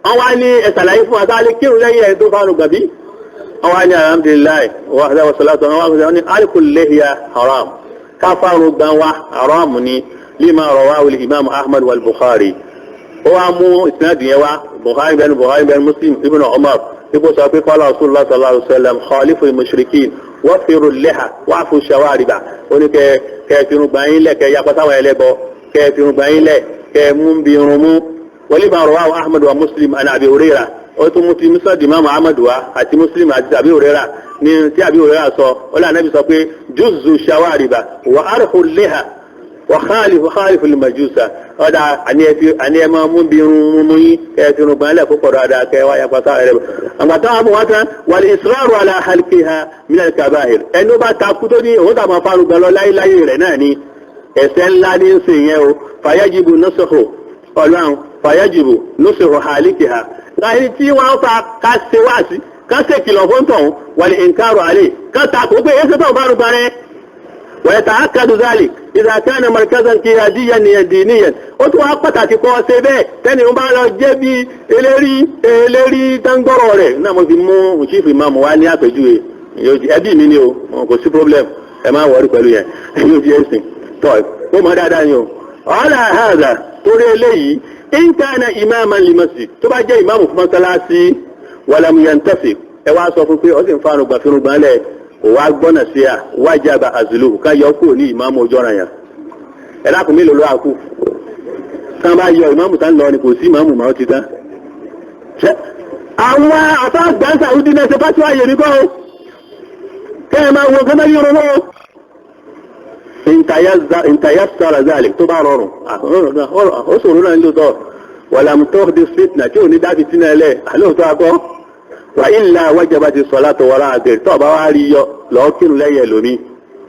Speaker 1: wọ́n wá ní ẹ ṣàlàyé fún wa tá a lè kírun lẹ́yìn ẹ̀ tó fárun gbọ̀n bí. Wọ́n wá ní alhamdulilayi wa salatu wa ní alikul lehiya haram, ká fárun gbọ̀n wa haram ni, lima rawahu al-imam Ahmad wal Bukhari. Ó wá mú ìsinadì yẹn wá, Bukhari bẹnu Bukhari bẹnu Muslim, Ibn Umar ipò sọ pé qala Rasulullah sallallahu alaihi wasallam khalifu al-mushrikin wafiru liha wa'fu shawariba. Ó ní kẹ kẹfìrún gbàyìn lẹ, kẹ yapa sáwọn ẹlẹ́bọ, kẹfìrún gbàyìn lẹ, kẹ mú bí irun mú. Walima rawahu Ahmad wa Muslim an Abi Hurairah. Ó tún mú ti musnad Imam Ahmad wa àti Muslim àti Abi Hurairah ní tí Abi Hurairah sọ, ó lé Ànábì sọ pé juzzu shawariba wa arhu liha wa khalifu khalifu al-majusa. Ọ̀dà àní ẹ máa mú bí irun mú yín, kẹ́ ẹ fi irun gbọ́n lẹ̀ púpọ̀ dáadáa, kẹ́ ẹ wá yapa sáà rẹ̀. Àgbàtà àwọn wọn tán wal israru ala halqiha min al-kaba'ir. Ẹni ó bá takú tó ní òun tàbí afárun gbọ́n lọ láyéláyé rẹ̀ náà ni ẹ̀ṣẹ̀ ńlá ní ń sìn yẹn o. Fayajibu nusuhu ọlọ́run, fayajibu nusuhu halikiha. Láyé tí wọ́n fa ká ṣe wá sí ká ṣe kìlọ̀ fún tọ̀hún wal inkaru alayhi, ká takò pé èsì tó fárun gbọ́n rẹ̀. ويتأكد ذلك إذا كان مركزا قياديا دينيا. Ó tún wá pàtàkì kọ́ ṣe bẹ́ẹ̀ tẹ́ni ń bá lọ jẹ́ bí eléri eléri tángọ́rọ̀ rẹ̀ náà. Mo fi mú chief imam wa ní àpèjúwe, ẹbí mi ni o, kò sí problem, ẹ má wọrí pẹ̀lú yẹn, yóò fi ẹ̀sìn tọ́ ó mọ dáadáa ni o. Ọ̀la hàdà torí eléyìí in kana imaman li masjid, tó bá jẹ́ ìmáàmù fún mọ́sálásí, walam yantafi, ẹ wá sọ fún pé ó sì ń fa àrùngbà fírùngbà lẹ̀, kò wá gbọ́nà sí à wájàbà àzìlò ká yọ kúrò ní ìmáàmù ojú ọ̀ràn yẹn. Ẹ dákun mélòó ló wà kú tán bá yọ ìmáàmù tán lọ ni kò sí ìmáàmù máa ti tán. Àwọn àfáàgbà Sàúdí náà ṣe pátí ààyè mi kọ́ o, kẹ́ ẹ máa wo kẹ́ máa yọrọ lọ́wọ́. Ìntàyà zalik tó bá rọrùn, ó ṣòro náà nílò tọ́ wàlàmùtọ́ di fitna tí ò ní dá fitina ẹlẹ́ àlóòótọ́ akọ́ wà ilà wájàbá ti sọlá tó wọlá àgbèrè tó ọba wa rí yọ lọ́ọ́kìrún lẹ́yìn ẹlòmí,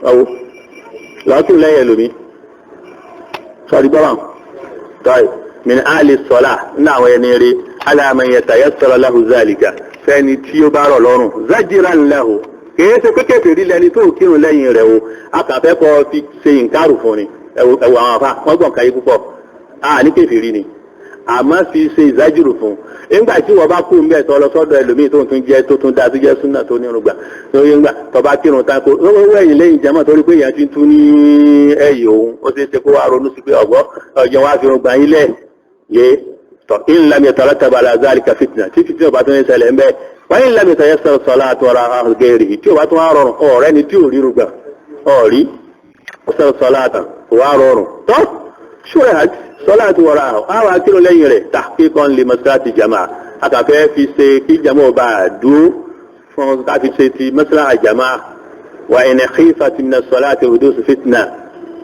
Speaker 1: ọwọ́ lọ́ọ́kìrún lẹ́yìn ẹlòmí sọ̀rí gbọ́dọ̀ tọ́yì min áàlì sọlá ní àwọn ẹni rí aláàmì yẹta yẹ sọlá lahu zálìkà, fẹ́ni tí ó bá rọ̀ lọ́rùn zájìrán lahu, kìí ṣe pé kèfèrí lẹni tó kírun lẹ́yìn rẹ̀ o, akàfẹ́ kọ́ fi ṣe ìǹkarù fún ni. Ẹ̀wọ̀ àwọn afa wọ́n gbọ̀n káyé púpọ̀, a ní kèfèrí ni, àmọ́ fi ṣe ìzájúrò fún nígbà tí wọ́n bá kú ń bẹ̀ tọ́ lọ sọ́dọ̀ ẹlòmíì tó tún jẹ́ tó tún da tó jẹ́ súnà tó nírun gbà lórí ńgbà tó bá kírun tán kó owó ẹ̀yìn lẹ́yìn jẹ́mọ̀ torí pé èèyàn ti tún ní ẹ̀yìn òun, ó ṣeé ṣe kó wá ronú sí pé ọ̀gbọ́ ọ̀jọ̀ wá fi irun gbà yín lẹ̀ yé tọ́ ńlá mi tọ́lá tàbí alazalika fitna tí fitna ò bá tún ń ṣẹlẹ̀ ń bẹ́ẹ̀ wọ́n ńlá mi tọ́yẹ sọ̀rọ̀ sọ̀lá àtọ́ra gẹ̀rì tí ò bá tún wá rọrùn ọ̀rẹ́ ni tí ò ríru gbà ọ̀rí sọ̀rọ̀ sọ̀lá àtàn kò wá rọrùn tọ́ ṣúrẹ̀ hajj sọlá àti wọ̀rọ̀ àhọ̀ àwọn akírun lẹ́yìn rẹ̀ tahqiqan li maslahati jama, àkàfẹ́ fi ṣe kí jama ọba dúró fún káfi ṣe ti maslaha jama. Wà in khifat min as-salati hudus fitna,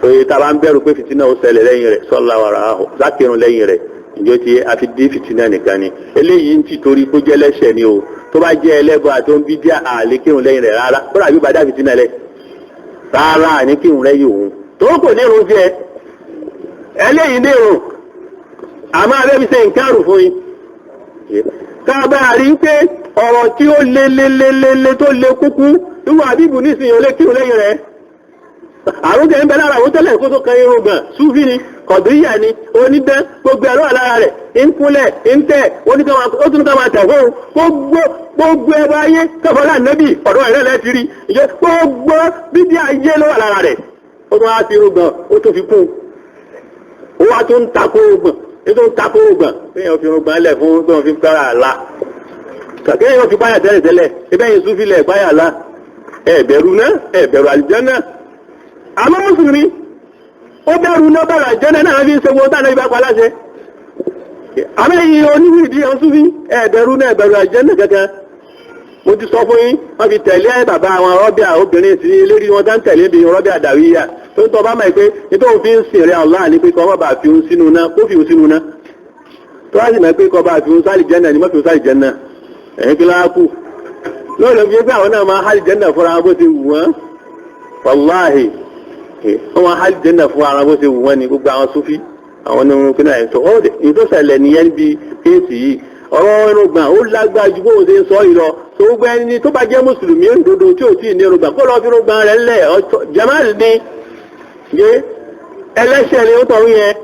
Speaker 1: torí tábà ń bẹ̀rù pé fitina ó ṣẹlẹ̀ lẹ́yìn rẹ̀ sọlá wọ̀rọ̀ àhọ̀ zákìrun lẹ́yìn rẹ̀ ìjọ ti àfi dé fitina nìkan ni. Eléyìí ń ti torí kó jẹ́ lẹ́ṣẹ̀ ni o, tó bá jẹ́ ẹlẹ́bọ àti ohun bídíà àlè kírun lẹ́yìn rẹ̀ rárá, kódà bí bàdá fitina lẹ̀ rárá àní kírun lẹ́yìn òun tó kò ní irun jẹ eléyìí ní irun, àmọ́ abẹ́bí ṣe nǹkan fún yín. Kábà rí pé ọ̀rọ̀ tí ó le le le le le tó le kúkú irú àbíbù nísìnyí ó lè kírun lẹ́yìn rẹ̀. Àrùn tẹ̀ ń bẹ lára àwọn tẹ́lẹ̀ kó tó kan irun gbọ̀n, súfì ni, kọ̀dúríyà ni, onídán, gbogbo ẹ̀rọ lára rẹ̀ ń kúnlẹ̀ ń tẹ̀, ó tún ká máa tẹ̀ fóun gbogbo gbogbo ẹbọ ayé kẹfọlá nẹ́bì ọ̀dọ́ ẹ̀rẹ́ lẹ́ ti rí ìjẹ́ gbogbo bíbí ayé ló wà lára rẹ̀. Ó tún wá fi irun gbọ̀n, ó tún fi kún ó wá tún ń takò gbọ̀n, ó tún ń takò gbọ̀n kéèyàn fi irun gbọ̀n lẹ̀ fún kéèyàn fi kára àlá, kéèyàn fi báyà tẹ́lẹ̀ tẹ́lẹ̀ ibẹ̀ yìí súnfì lẹ̀ báyà lá, ẹ̀ bẹ̀rù náà, ẹ̀ bẹ̀rù àlùjánnà. Àmọ́ mùsùlùmí ó bẹ̀rù náà bẹ̀rù àlùjánnà náà fi ń ṣe gbogbo táwọn ibà pa láṣẹ. Àmọ́ èyí oníwìdí ọ̀sùnfì ẹ̀ bẹ̀rù náà bẹ̀rù àlùjánnà kankan. Mo ti sọ fún yín, wọ́n fi tẹ̀lé bàbá àwọn rọ́bíà obìnrin sí lérí wọn tán tẹ̀lé bí rọ́bíà dàwíyà tó ń tọ́ bá mọ̀ pé nítorí òun fi ń sìn rẹ̀ Allah ní pé kọ́ bá fi òun sínú náà kó fi òun sínú náà, tó wá sì mọ̀ pé kọ́ bá fi òun sálì jẹ́nà ni mọ́ fi òun sálì jẹ́nà ẹ̀yìn kí láá kù lóòrè fi pé àwọn náà máa hálì jẹ́nà fúnra bó ti wù wọ́n. Wàláhì wọ́n máa hálì jẹ́nà fúnra bó ti wù wọ́n ni gbogbo àwọn súfí àwọn ní kí náà sọ ọ́ ìtòsẹ̀lẹ̀ nìyẹn bí kéèsì yìí. Ọ̀rọ̀ irùngbọ̀n ó lágbára ju bóun ṣe ń sọ yìí lọ. Tó gbogbo ẹni tó bá jẹ́ mùsùlùmí òdodo tí ò tí ì ní irùngbọ̀n kó lọ́ọ́ fi irùngbọ̀n rẹ̀ ńlẹ̀. Jamal ni yé ẹlẹ́ṣẹ̀ ni ó tọ̀hún yẹn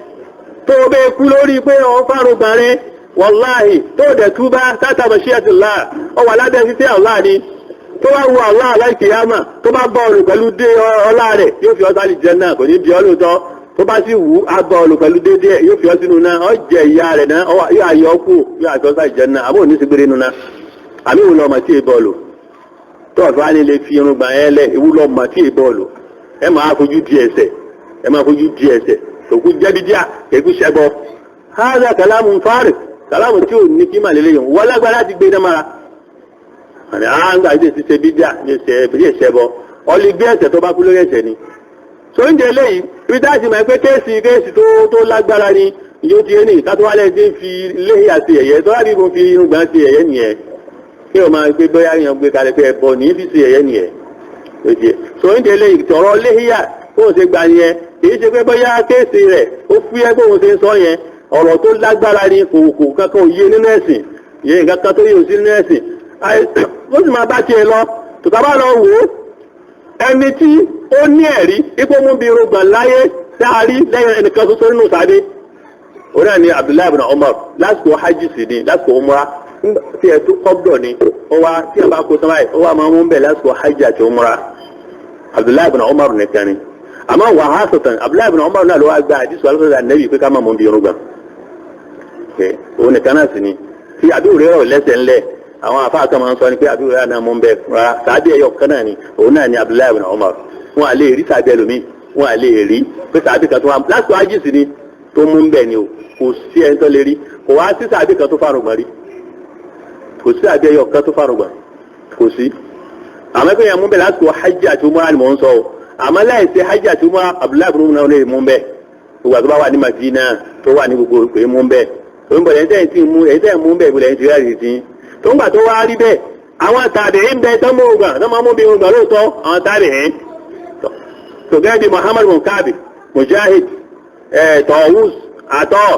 Speaker 1: tó o bẹ́ẹ̀ kú lórí pé ọ̀ fárùngbọ̀n rẹ̀, wàláhì tó o dẹ̀ túbá tátà mashiatillah ọ wà lábẹ́ fífẹ́ Allah ni. Tó bá wu Allah aláìkìyàmà tó bá bọ́ ọ̀rùn pẹ̀lú dé ọlá rẹ̀ yóò fi ọ́ sálì jẹ náà, kò ní bí ọ́ lóòótọ́. Tó bá sì wù á bọ́ ọ̀rùn pẹ̀lú dédé yóò fi ọ́ sínú náà, ọ jẹ ìyá rẹ̀ náà, yóò ayọ̀ ọ́ kù, yóò àfi ọ́ sálì jẹ náà. Àbó òní sì gbére nu náà, àmì ìwúlọ̀ ọmọ tí ì bọ́ọ̀lù tó ọ̀fà ni lè fi irun gbà yẹn lẹ̀, ìwúlọ̀ ọmọ tí ì bọ́ọ̀lù. Ẹ máa fojú di ẹsẹ̀, ẹ máa fojú di ẹsẹ̀, òkú jẹ́bídíà kẹ́kú ṣẹbọ. Hádà kàlámù fárì kàlámù tí ò ní kí màlélẹ́ yìí wọ́n lágbára ti gbé dámára. Àní àǹgbà yìí ti ṣe bídíà ní ṣẹbọ, ọlí gbé ẹsẹ̀ tó bá kú lórí ẹsẹ̀ ni. So ń jẹ eléyìí ibi tá a sì máa pé kéèsì kéèsì tó lágbára ni yóò ti ní kátówálẹ̀ ti ń fi léyìí àti ẹ̀yẹ tó lábí mo fi irun gbà sí ẹ̀yẹ nìyẹn. Kí o máa gbé bóyá yẹn gbé kalẹ̀ pé ẹ̀bọ ní fi sí ẹ̀yẹ nìyẹn. So ń jẹ eléyìí tọ̀rọ̀ léhìyà bóun ṣe gbà yẹn kì í ṣe pé bóyá kéèsì rẹ̀ ó fúyẹ́ bóun ṣe ń sọ yẹn. Ọ̀rọ̀ tó lágbára ni, kò kò kankan ò yé nínú ẹ̀sìn yé nǹkan kan tó yé òsí nínú ẹ̀sìn. Ó sì máa bá tiẹ̀ lọ. Tòtá bá lọ wò ó, ẹni tí ó ní ẹ̀rí ipò mú bí irúgbọ̀n láyé sáárí lẹ́yìn ẹnìkan ṣoṣo nínú sáré, òun náà ni Abdullahi ibn Umar lásìkò hajj sì ni lásìkò umra tí ẹ tó kọ́bdọ̀ ni ó wá tí ẹ bá kó sọ́mọ́ ẹ̀ ó wá máa mú bẹ̀ lásìkò hajj àti umra. Abdullahi ibn Umar nìkan ni. Àmọ́ wàhálà sọ̀tàn Abdullahi ibn Umar náà ló wá gba àdìsù alásọ̀tàn ànẹ́bì pé ká má mú bí irúgbọ̀n. Òun nìkan náà sì ni tí àbí òrérò lẹ́sẹ̀ ńlẹ̀. Àwọn afáà kan máa ń sọ ni pé àbí òrérò náà mú bẹ́ẹ̀ rárá, sàábì ẹ̀yọ kan náà ni òun náà ni Abdullahi ibn Umar. Wọn à lè rí sàábì ẹlòmíì, wọn à lè rí pé sàábì kan tó wà lásìkò hajj sì ni tó mú bẹ́ẹ̀ ni o, kò sí ẹni tó lè rí. Kò wá sí sàábì kan tó fárùngbọ̀n rí, kò sí àbí ẹyọ kan tó fárùngbọ̀n, kò sí. Àmọ́ pé yẹn mú bẹ́ẹ̀ lásìkò hajj àti umrah ni mò ń sọ o. Àmọ́ láì ṣe hajj àti umrah Abdullahi ibn Umar lè mú bẹ́ẹ̀. Gbogbo àti bá wà ní Madina tó wà ní gbogbo pé mú bẹ́ẹ̀. Òun bọ̀ lẹ́yìn tẹ́yìn tí mú ẹ̀yìn tẹ́yìn mú bẹ́ẹ̀ ìbúlẹ̀ yìí ti rí àdìsí. Tó ń gbà tó wá rí bẹ́ẹ̀, àwọn tàbíìn bẹ́ẹ̀ tó mú ògbà tó máa mú bí ògbà lóòótọ́ àwọn tàbíìn. Tó gẹ́gẹ́ bí Muhammad bin Kabi, Mujahid, Tawus, Atọ́,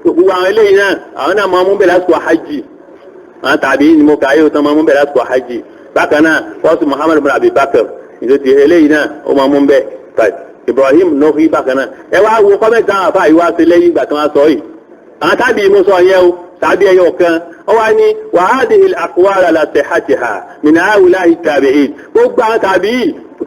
Speaker 1: gbogbo àwọn eléyìí náà, àwọn náà máa mú bẹ́ẹ̀ lásìkò hajj. Àwọn tàbíìn ni mo kà yóò tán máa mú bẹ́ẹ̀ lásìkò hajj. Bákan náà, wọ́n Muhammad bin Abi Bakr, ìdòtí eléyìí náà ó máa mú bẹ́ẹ̀. Ibrahim Nuhi bákan náà. Ẹ wá wo kọ́mẹ́ntì àwọn àfáà yìí wá sí lẹ́yìn ìgbà tí wọ́n sọ yìí. Àwọn tábìlì mo sọ yẹn o, tàbí ẹyọ kan, ó wá ní wàhádìí al-aqwal ala sihhatiha min haula'i tabi'in. Gbogbo àwọn tàbí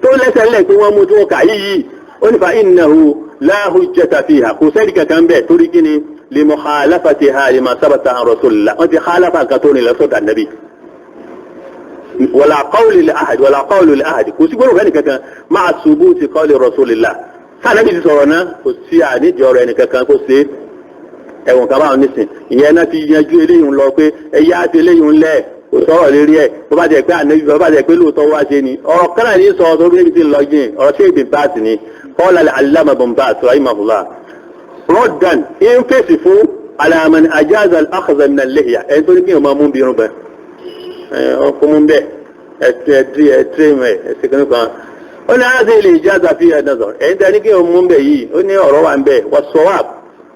Speaker 1: tó lẹ́sẹ̀ ńlẹ̀ pé wọ́n mú tí wọ́n kà yìí, ó ní fa innahu la hujjata fiha, kò sẹ́ẹ̀dì kankan bẹ́ẹ̀ torí kí ni li mukhalafatiha lima sabata an rasulillah. Wọ́n ti khalafa nǹkan tó nílẹ̀ sọ́dà nàbí. Wala qawli li ahad, wala qawli li ahad, kò sí gbọ́dọ̀ fẹ́ni kankan ma'a subuti qawli rasulillah. Sáà nàbí ti sọ̀rọ̀ náà, kò sí àníjọ́ rẹ̀ nìkankan kó ṣe ẹ̀wọ̀n kan báwọn nísìn. Ìyẹn náà ti yanjú eléyìí ń lọ pé ẹyá àti eléyìí ń lẹ̀, kò sọ̀rọ̀ lérí ẹ̀. Bó bá jẹ́ pé ànábì, bó bá jẹ́ pé lóòótọ́ wá ṣe ni ọ̀rọ̀ kan náà ní sọ tó bí ti lọ jìn. Ọ̀rọ̀ ṣé ìbí báàsì ni qala al-allama ibn Baz rahimahullah rọ́dàn ń fèsì fún alaman ajaza al-akhdha min al-lihya. Ẹni tó ní kí n máa mú bí irun bẹ́ẹ̀ ọkọ mú bẹ́ẹ̀ ẹ̀ẹ́dì kan ó ní àti ilé ijaza fiha nazar. Ẹni tó ní kí n mú bẹ́ẹ̀ yìí ó ní ọ̀rọ̀ wà ń bẹ́ẹ̀ was-sawab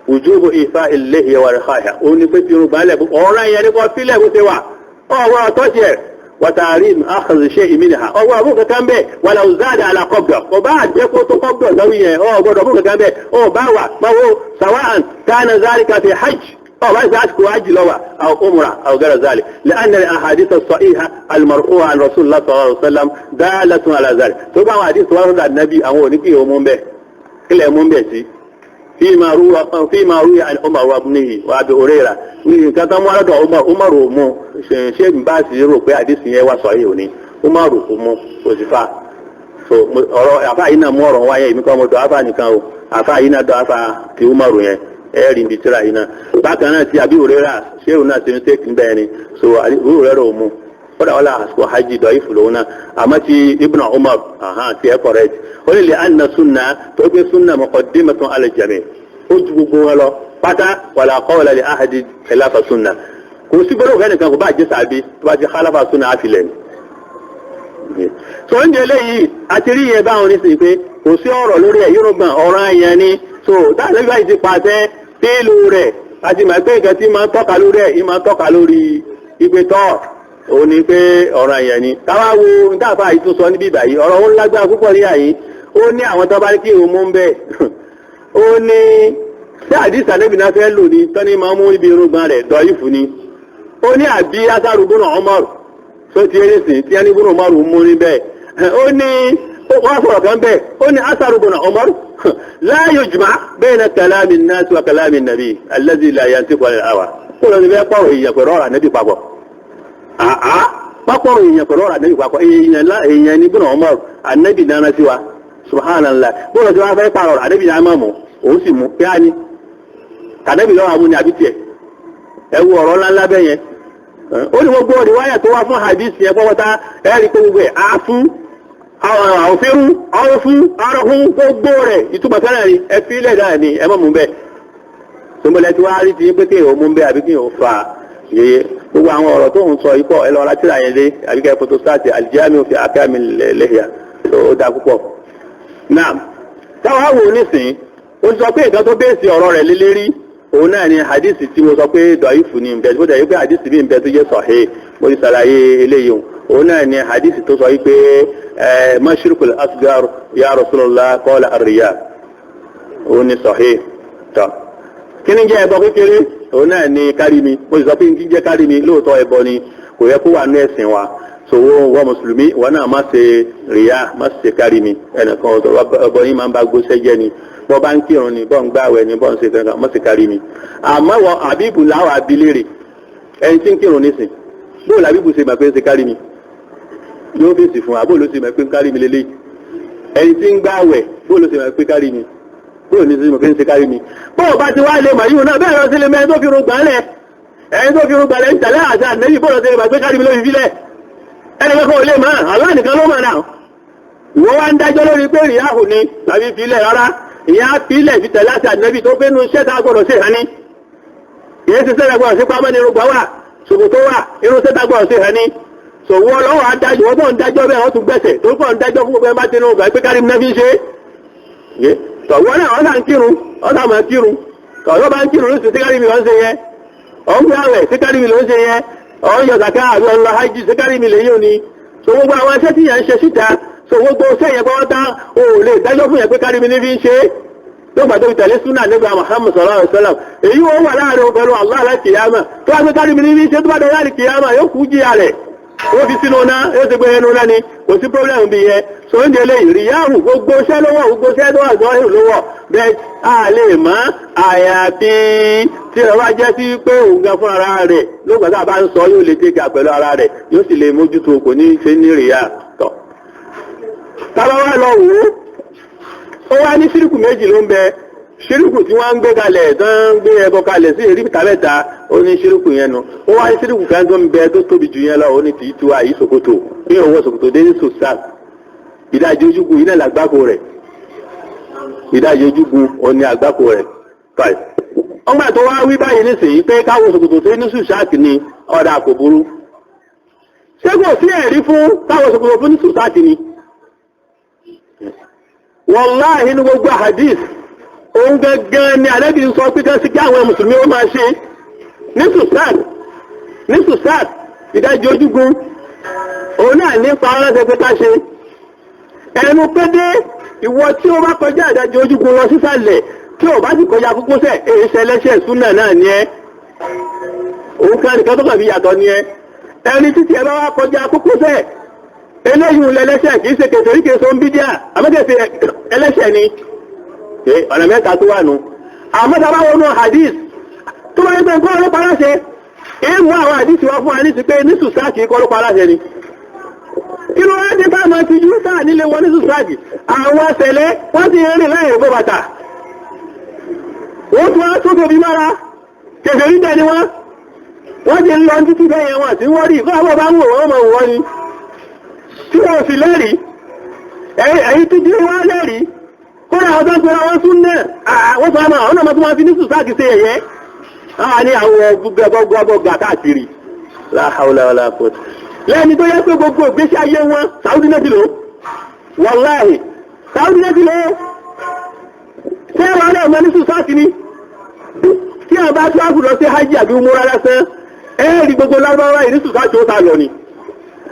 Speaker 1: wujubu ifa al-lihya wa rikhaiha. Ó ní pé irun gbálẹ̀ ọ̀rọ̀ yẹn ní kò sílẹ̀ bó ṣe wà ọ̀rọ̀ ọ̀tọ́jì ẹ̀ wàtàrí akhadh shay'in minha ọwọ́ àbúrò kankan bẹ́ẹ̀ wàlà òzáàdà àlàkọ́gbọ̀ kò bá àjẹkó tó kọ́gbọ̀ lọ́wọ́ yẹn ọ̀ gbọ́dọ̀ àbúrò kankan bẹ́ẹ̀ ọ̀ bá wà máwo sawa'an kana zalika fi hajj ọ̀ bá ṣe àsìkò hajj lọ́wọ́ aw umra aw ghayra zalik li'anna al-ahadith as-sahiha al-marfu'a an rasulullah sallallahu alaihi wasallam dalatun ala zalik. Tó bá àwọn àdìsí wọn rọ̀dà nàbí àwọn oníkìyà mú bẹ́ẹ̀ kílẹ̀ mú bẹ́ẹ̀ sí فيما روي عن عمر وابنه وابي هريره. Nǹkan tó mú alọ́dọ̀ Umar, Umar ò mú ṣé n bá sì rò pé àdìsí yẹn wá sọ yìí ò ní Umar kò mú kò sì fa so ọ̀rọ̀ àfa yìí náà mú ọ̀rọ̀ wáyé èmi kọ́ mo dọ̀ àfa nìkan o, àfa yìí náà dọ̀ àfa ti Umar yẹn ẹ rí ibi tíra yìí náà. Bákan náà ti Abi Hurairah ṣé òun náà ṣe ń tẹ́kì bẹ́ẹ̀ ni so Abi Hurairah ò mú. Kódà wọ́n àsìkò hajj dọ̀yìfù lòun náà. Àmọ́ ti Ibn Umar ti ẹ̀ correct. Ó ní lè anna sunna tó gbé sunna muqaddimatun ala jami'. Ó ju gbogbo wọn lọ pátá wala qawla li ahadi khilafa sunna. Kò sí gbọ́dọ̀ fẹ́ nìkan kò bá jẹ́ sàbí tó bá ti khalafa sunna á fi lẹ̀ ní. So ń jẹ léyìí àti rí yẹn báwọn nísìnyí pé kò sí ọ̀rọ̀ lórí ẹ̀ yóò gbọ̀n ọ̀rọ̀ àyàn ni. So táwọn ẹgbẹ́ yìí ti pàṣẹ fíìlù rẹ̀ àti màá pé nǹkan tí máa ń tọ́ka lórí ẹ̀ yìí máa ń tọ́ka lórí ìpè tọ́ òun ni pé ọ̀rọ̀ àyàn ni. Táwa wo ntáàfà yìí tún sọ níbí báyìí ọ̀rọ̀ òun lágbára púpọ̀ ní àyè. Ó ní àwọn tó bá ní kí òun mú ń bẹ́ẹ̀. Ó ní ṣé àdìsá níbi náà fẹ́ lò ní tọ́ni máa mú ibi irúgbọ́n rẹ̀ dọ̀yìfù ni. Ó ní àbí asaru bùnà Umar tó ti eré sìn tí ẹni bùnà Umar mú níbẹ̀. Ó ní wọ́n sọ̀rọ̀ kan bẹ́ẹ̀. Ó ní asaru bùnà Umar la yujma bayna kalami an-nas wa kalami an-nabi alladhi la yantiqu anil hawa. Kó lọ sí fẹ́ pọ̀rọ̀ èèyàn pẹ̀lú ọ̀rọ̀ ànábì papọ̀. Àá pápọ̀rọ̀ èèyàn pẹ̀lú ọ̀rọ̀ ànábì papọ̀. Èèyàn ní bùnà Umar ànábì dáná sí wa subhanallah. Bó lọ sí wá fẹ́ pàrọ̀ ànábì náà má mú òun sì mú kí á ní. Ànábì lọ́wọ́ àmú ni àbí tiẹ̀. Ẹ wo ọ̀rọ̀ ńláńlá bẹ́ẹ̀ yẹn. Ó ní gbogbo riwaya tó wá fún hadith yẹn pọ́pọ́tá ẹ rí pé gbogbo ẹ̀ àfún àwòfẹ́rú àwòfún àrọ̀hún gbogbo rẹ̀ ìtumọ̀ sẹ́nà ni ẹ fi ilẹ̀ dáa ni ẹ má mú bẹ́ẹ̀. Sọmọlẹ́ tí wàá rí ti pé kéèyàn mú bẹ́ẹ̀ àbí kéèyàn fà yeye gbogbo àwọn ọ̀rọ̀ tó ń sọ ikọ̀ ẹ lọ ra tíra yẹn dé àbí kẹ́ photostat al-Jami' fi ahkam al-lihya tó dáa púpọ̀. Naam, táwa wò nísìnyí ó sọ pé nǹkan tó bẹ́ẹ̀sì ọ̀rọ̀ rẹ̀ lélẹ́rí òun náà ni hadith tí mo sọ pé dọ̀yìfù ni nbẹ tó dẹ̀ pé hadith mi nbẹ tó jẹ́ sahih mo ti ṣàlàyé eléyìí òun náà ni hadith tó sọ wípé mashirikul asgar ya Rasulullah qala ar-riya òun ni sahih tọ́. Kí ni jẹ́ ẹbọ kékeré? Òun náà ni kárí mi. Mo sì sọ pé kí jẹ́ kárí mi lóòótọ́ ẹbọ ni kò yẹ kó wà ní ẹ̀sìn wa. Sòwò wọ mùsùlùmí wọn náà má ṣe rìyà má ṣe kárí mi ẹnìkan ọbọ yín máa ń bá gbóṣẹ́ jẹ́ ni bọ́ bá ń kírun ni bọ́ ń gbààwẹ̀ ni bọ́ ń ṣe kankan má ṣe kárí mi. Àmọ́ wọ àbíbù làwọn abilérè ẹni tí ń kírun nísìn bóòlù àbíbù ṣe mà pé ń ṣe kárí mi yóò fèsì fún wa bóòlù ṣe mà pé ń kárí mi lélẹ́yìí ẹni tí ń gbààwẹ̀ bóòlù ṣe mà pé kárí mi bóòlù ní ṣe mà pé ń ṣe kárí mi. Bóò bá ti wá lè mà yíò náà bẹ́ẹ̀ lọ sí lè mẹ́rin tó fi rún gbàálẹ̀ ẹni tó fi rún gbàálẹ̀ ń tẹ̀lé àti ànẹ́bí bóòlù ṣe lè mà pé kárí mi ló fi fílẹ̀ ẹni kọ́kọ́ ò lè máa Allah nìkan ló máa náà. Ìwọ wá ń dájọ́ lórí pé ìyáhù ni tàbí filẹ̀ rárá ìyá filẹ̀ fi tẹ̀lé àti ànẹ́bí tó gbénu iṣẹ́ tá a gbọ́dọ̀ ṣe hàn ní. Ìyẹn ti sẹ́dá gbọ́dọ̀ sí pamọ́ ní irúgbà wà ṣòkòtò wà irun sẹ́dá gbọ́dọ̀ ṣe hàn ní. Sòwò ọlọ́wọ́ adájọ́ wọ́n tó ń dájọ́ bẹ́ẹ̀ wọ́n tún gbẹ̀sẹ̀ tó pọ̀ ń dájọ́ fún gbogbo ẹ bá ti nù gbà pé kárí mi náà fi ń ṣe é. Tọ̀wọ́ náà wọ́n sà ń kírun wọ́n sà máa kírun tọ̀wọ́ bá ń kírun lóṣù tí kárí mi ló ń ṣe yẹn ọ̀n gbé àwẹ̀ tí kárí mi ló ń ṣe yẹn ọ̀n yọ zaka àbí ọ̀n lọ hajj tí kárí mi lè yóò ni. So gbogbo àwọn iṣẹ́ tí yẹn ń ṣe síta so gbogbo iṣẹ́ yẹn pátá o ò lè dájọ́ fún yẹn pé kárí mi ní fi ń ṣe é. Lọ́gbà tó fi tẹ̀lé súnà nígbà Muhammad sallallahu alaihi wasallam èyí wọ́n wà láàrin òun pẹ̀lú Allah láti kìyàmà tó wá pé kárí mi ní fi ń ṣe tó bá dọ̀ láti kìyàmà yóò kú jíyà rẹ̀ ó fi sínú náà yóò ti gbé ẹnu náà ni kò sí problem bí yẹn. So ń délé ìrìyáhù gbogbo iṣẹ́ lọ́wọ́ gbogbo iṣẹ́ tó wà gbọ́ lọ́wọ́ bẹ́ẹ̀ a lè mọ̀ àyàfi tí ẹ wá jẹ́ sí pé òun gan fún ara rẹ̀ lóògbà tá a bá ń sọ yóò lè tẹ́ka pẹ̀lú ara rẹ̀ yóò sì lè mójútó kò ní ṣe ní ìrìyà tọ̀. Tábà wá lọ wò ó, ó wá ní ṣírìkù méjì ló ń bẹ ṣírìkù tí wọ́n ń gbé kalẹ̀ tó ń gbé ẹbọ kalẹ̀ sí èrí mẹ́ta ó ní ṣírìkù yẹn nu ó wá ní ṣírìkù kan tó ń bẹ tó tóbi jù yẹn lọ ó ní tìí tiwa yìí ṣòkòtò ní òwò ṣòkòtò dé ní sòsà ìdajì ojúgun yìí náà làgbákò rẹ̀ ìdajì ojúgun ó ní àgbákò rẹ̀ báyìí. Ọgbà tó wá wí báyìí nísìnyí pé káwọn ṣòkòtò tó ní sùsáàkì ni ọ̀dà kò burú. Ṣé kò sí ẹ̀rí fún káwọn ṣòkòtò tó ní sùsáàkì ni? Wàláhì nínú gbogbo hadith òun gangan ni ànábì ń sọ pé kí sí kí àwọn mùsùlùmí ó máa ṣe ní sùsáàt ìdajì ojúgun òun náà nípa ọlọ́sẹ̀ pé ká ṣe ẹnu pé dé ìwọ tí ó bá kọjá ìdajì ojúgun lọ sísàlẹ̀ tí ò bá sì kọjá kókósẹ̀ èyí ṣẹlẹ́ṣẹ̀ súnà náà ni ẹ́ òun kan nìkan tó kàn fi yàtọ̀ ni ẹ́ ẹni títí ẹ bá wá kọjá kókósẹ̀ eléyìí ń lẹlẹ́ṣẹ̀ kì í ṣe kèfèrí kì í ṣe ń bídíà àmọ́kẹ́sẹ̀ ẹlẹ́ṣẹ̀ ni ọ̀nà mẹ́ta tó wà nù. Àmọ́ tá a bá wọnú hadith tó bá yẹ pé nǹkan ọlọ́pàá láṣẹ èé mú àwọn hadith wá fún wa ní sí pé ní sùsáàkì kọ́ ọlọ́pàá láṣẹ ni. Kí ló wá dé bá máa ti jú sáà nílé wọn ní sùsáàkì àwọn àṣẹlẹ̀ wọ́n ti rìn láì bọ́ bàtà. Wọ́n tún wá tó tóbi mára kèfèrí dẹ̀ ni wọ́n. Wọ́n ti ń lọ títí bẹ́yẹn wọn àti wọ́n rí ìfọ́ bá ń wò wọ́n mọ̀ wọ́n ni. Tí wọ́n sì lẹ́rìí, ẹ̀yìn títí wọ́n lẹ́rìí. Kódà ọjọ́ ń pera wọn sún náà, àwọn sọ àwọn ọmọ tó máa fi ní sùsáàkì ṣe ẹ̀yẹ. Àwọn ní àwọn gbogbogbò káàkiri. La hawla wala quwwata. Lẹ́ni tó yẹ pé gbogbo ìgbésí ayé wọn, Saudi náà ti lò. Wàláhì, Saudi náà ti lò. Ṣé wàá náà mọ ní sùsáàkì ni? Tí a bá tíwáàfù lọ sí hajj àbí umura lásán, ẹ́ẹ̀rí gbogbo lárúbáwá yìí ní sùsáàkì ó sá lọ ni.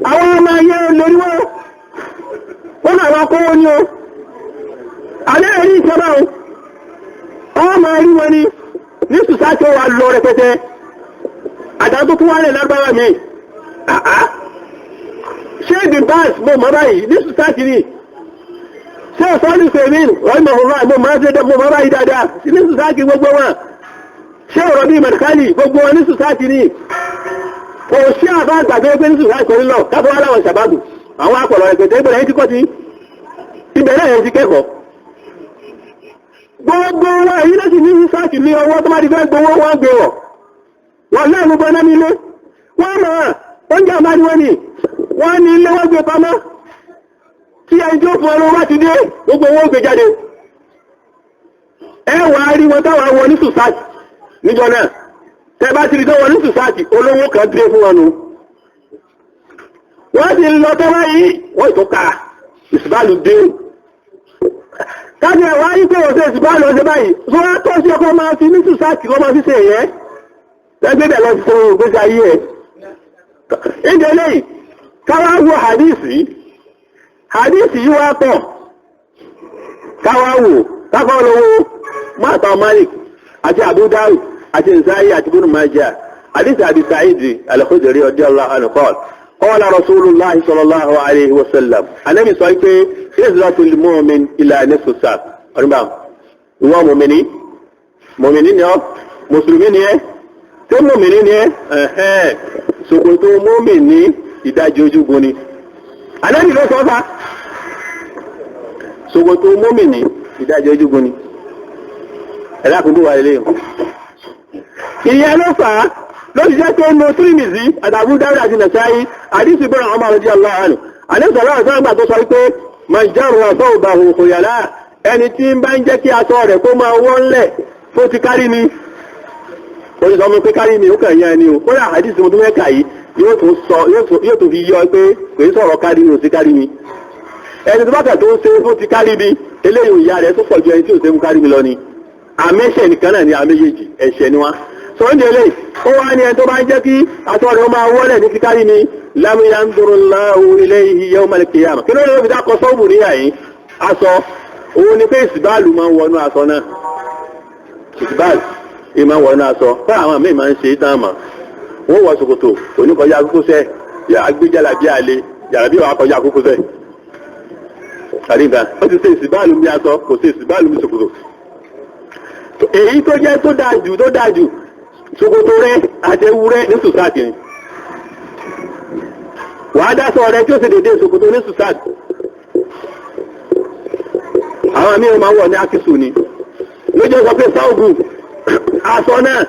Speaker 1: Àwọn ọmọ ayé lórí wọn, wọ́n náà wá kówó ní o. Àlẹ́ ẹ̀rí ìjọba o, ọ máa rí wọn ni ní sùsáàkì ó wà lọ rẹpẹtẹ. Àdá tó tún wá lẹ̀ lárúbáwá mi. Àá. Ṣé ìdí báàs mo mọ̀ báyìí ní sùsáàkì ni? Ṣé ọ̀sán fèmín ọ̀rọ̀ mo mọ̀ báyìí dáadáa ní sùsáàkì gbogbo wọn. Ṣé ọ̀rọ̀ bíi mẹ̀ríkálì gbogbo wọn ní sùsáàkì ni? Kò sí àbá àgbàdo pé ní sùsáàkì ní lọ káfọ́ wá láwọn ṣàbábù. Àwọn akọ̀rọ̀ ẹ̀gbẹ̀tẹ̀ ìbẹ̀rẹ̀ yẹn ti kọ́ ti ìbẹ̀rẹ̀ yẹn ti kẹ́kọ̀ọ́. Gbogbo wa èyí ló sì ní sùsáàkì ní ọwọ́ tó bá ti fẹ́ gbowó wọn gbé wọ̀. Wọ́n lẹ́nu gbọ́ná nílé. Wọ́n mọ̀ oúnjẹ àmàlí wọn ni wọ́n ní ilé wọ́n gbé pamọ́. Tí ẹni tó fún ọlọ́wọ́ bá ti dé, gbogbo owó gbé jáde. Ẹ wà á rí wọn táwọn wọ ní sùsáàtì níjọ náà. Tẹ bá ti rí tó wọ ní sùsáàtì, olówó kan dé fún wọn nu. Wọ́n ti lọ tọ́ báyìí, wọ́n tó ka ìsìbálù dé. Kájí ẹ̀ wá yí pé òṣè ìsìbálù ọ̀ṣẹ́ báyìí, tó wá tọ́ sí ọkọ̀ máa fi ní sùsáàtì kọ́ máa fi ṣe ẹ̀yẹ́. Lẹ́gbẹ́ bẹ̀ lọ sí ìgbésí ayé ẹ̀. Ìdílé yìí, káwá wo hadisi. Hadisi yìí wá pọ̀. Káwá wò, káwá lọ́wọ́ Mata Malik àti Abu Dawud àti Nasa'i àti Ibn Majah. Hadisi Abi Sa'id al-Khudri radiyallahu anhu qala qala Rasulullah sallallahu alayhi wa sallam. Ànábì sọ pé izratul mu'min ila nisfi saq. Ọ̀rùnbá, ìwọ mùmìnì, mùmìnì ni ọ́, mùsùlùmí ni ẹ́, tí mùmìnì ni ẹ́, ẹ̀hẹ́n, ṣòkòtò mùmìnì ìdajì ojúgun ni. Ànábì ló sọ fa. Ṣòkòtò mùmìnì ìdajì ojúgun ni. Ẹ̀dá kò wà lélẹ́yìn. Ìyẹn ló fà á ló ti jẹ́ pé ó nu Tírímìzì àtàbí Dáúdà àti Nàṣáyí àdìsí bọ́ra ọmọ àròjì aláàánú. Àdìsí ọlọ́run sọ́nà gbà tó sọ pé Màjárùn ọ̀sọ́ òbá òkò yàrá ẹni tí ń bá ń jẹ́ kí aṣọ rẹ̀ kó máa wọ́n lẹ̀ tó ti kárí mi. Ó ti sọ fún pé kárí mi ó kàn yẹn ni o. Kódà àdìsí mo tún mẹ́ka yìí yóò tún sọ yóò tún fi yọ pé kò í sọ̀rọ̀ kárí mi ò sí kárí mi. Ẹni tó bá kà tó ń ṣe fún ti kárí mi eléyìí ìyá rẹ̀ tó pọ̀ ju ẹni tí ò ṣe fún kárí mi lọ ni. Àmẹ́ṣẹ̀ nìkan náà ni àméjèèjì ẹ̀ṣẹ̀ ni wá. Sọ́ndé lè ó wá ní ẹni tó bá ń jẹ́ kí aṣọ rẹ̀ ó máa wọ́lẹ̀ ní kíkárí mi lam yanzurullahu ilayhi yawmal qiyamah. Kí ló lè fi dákọ̀ sọ́ọ̀bù níyà yìí? Aṣọ òun ni pé ìsìbáàlù máa ń wọnú aṣọ náà. Ìsìbáàlù ì máa ń wọnú aṣọ. Fún àwọn míì máa ń ṣe é tán mọ̀. Wọ́n wọ ṣòkòtò kò ní kọjá kókósẹ̀ yà á gbé jàlábí àlè jàlábí wàá kọjá kókósẹ̀. Àríga ó ti ṣe ìsìbáàlù mi aṣọ kò ṣe ìsìbáàlù mi ṣòkòtò. Èyí tó jẹ́ tó dáa jù tó dáa jù ṣòkòtò rẹ àtẹ̀wù rẹ ní sùsáàtì ni. Wàá dáṣọ rẹ tí ó ṣe dédé ṣòkòtò ní sùsáàtì. Àwọn míì máa wọ̀ ní ákísù ni. Lójó sọ pé sáògùn aṣọ náà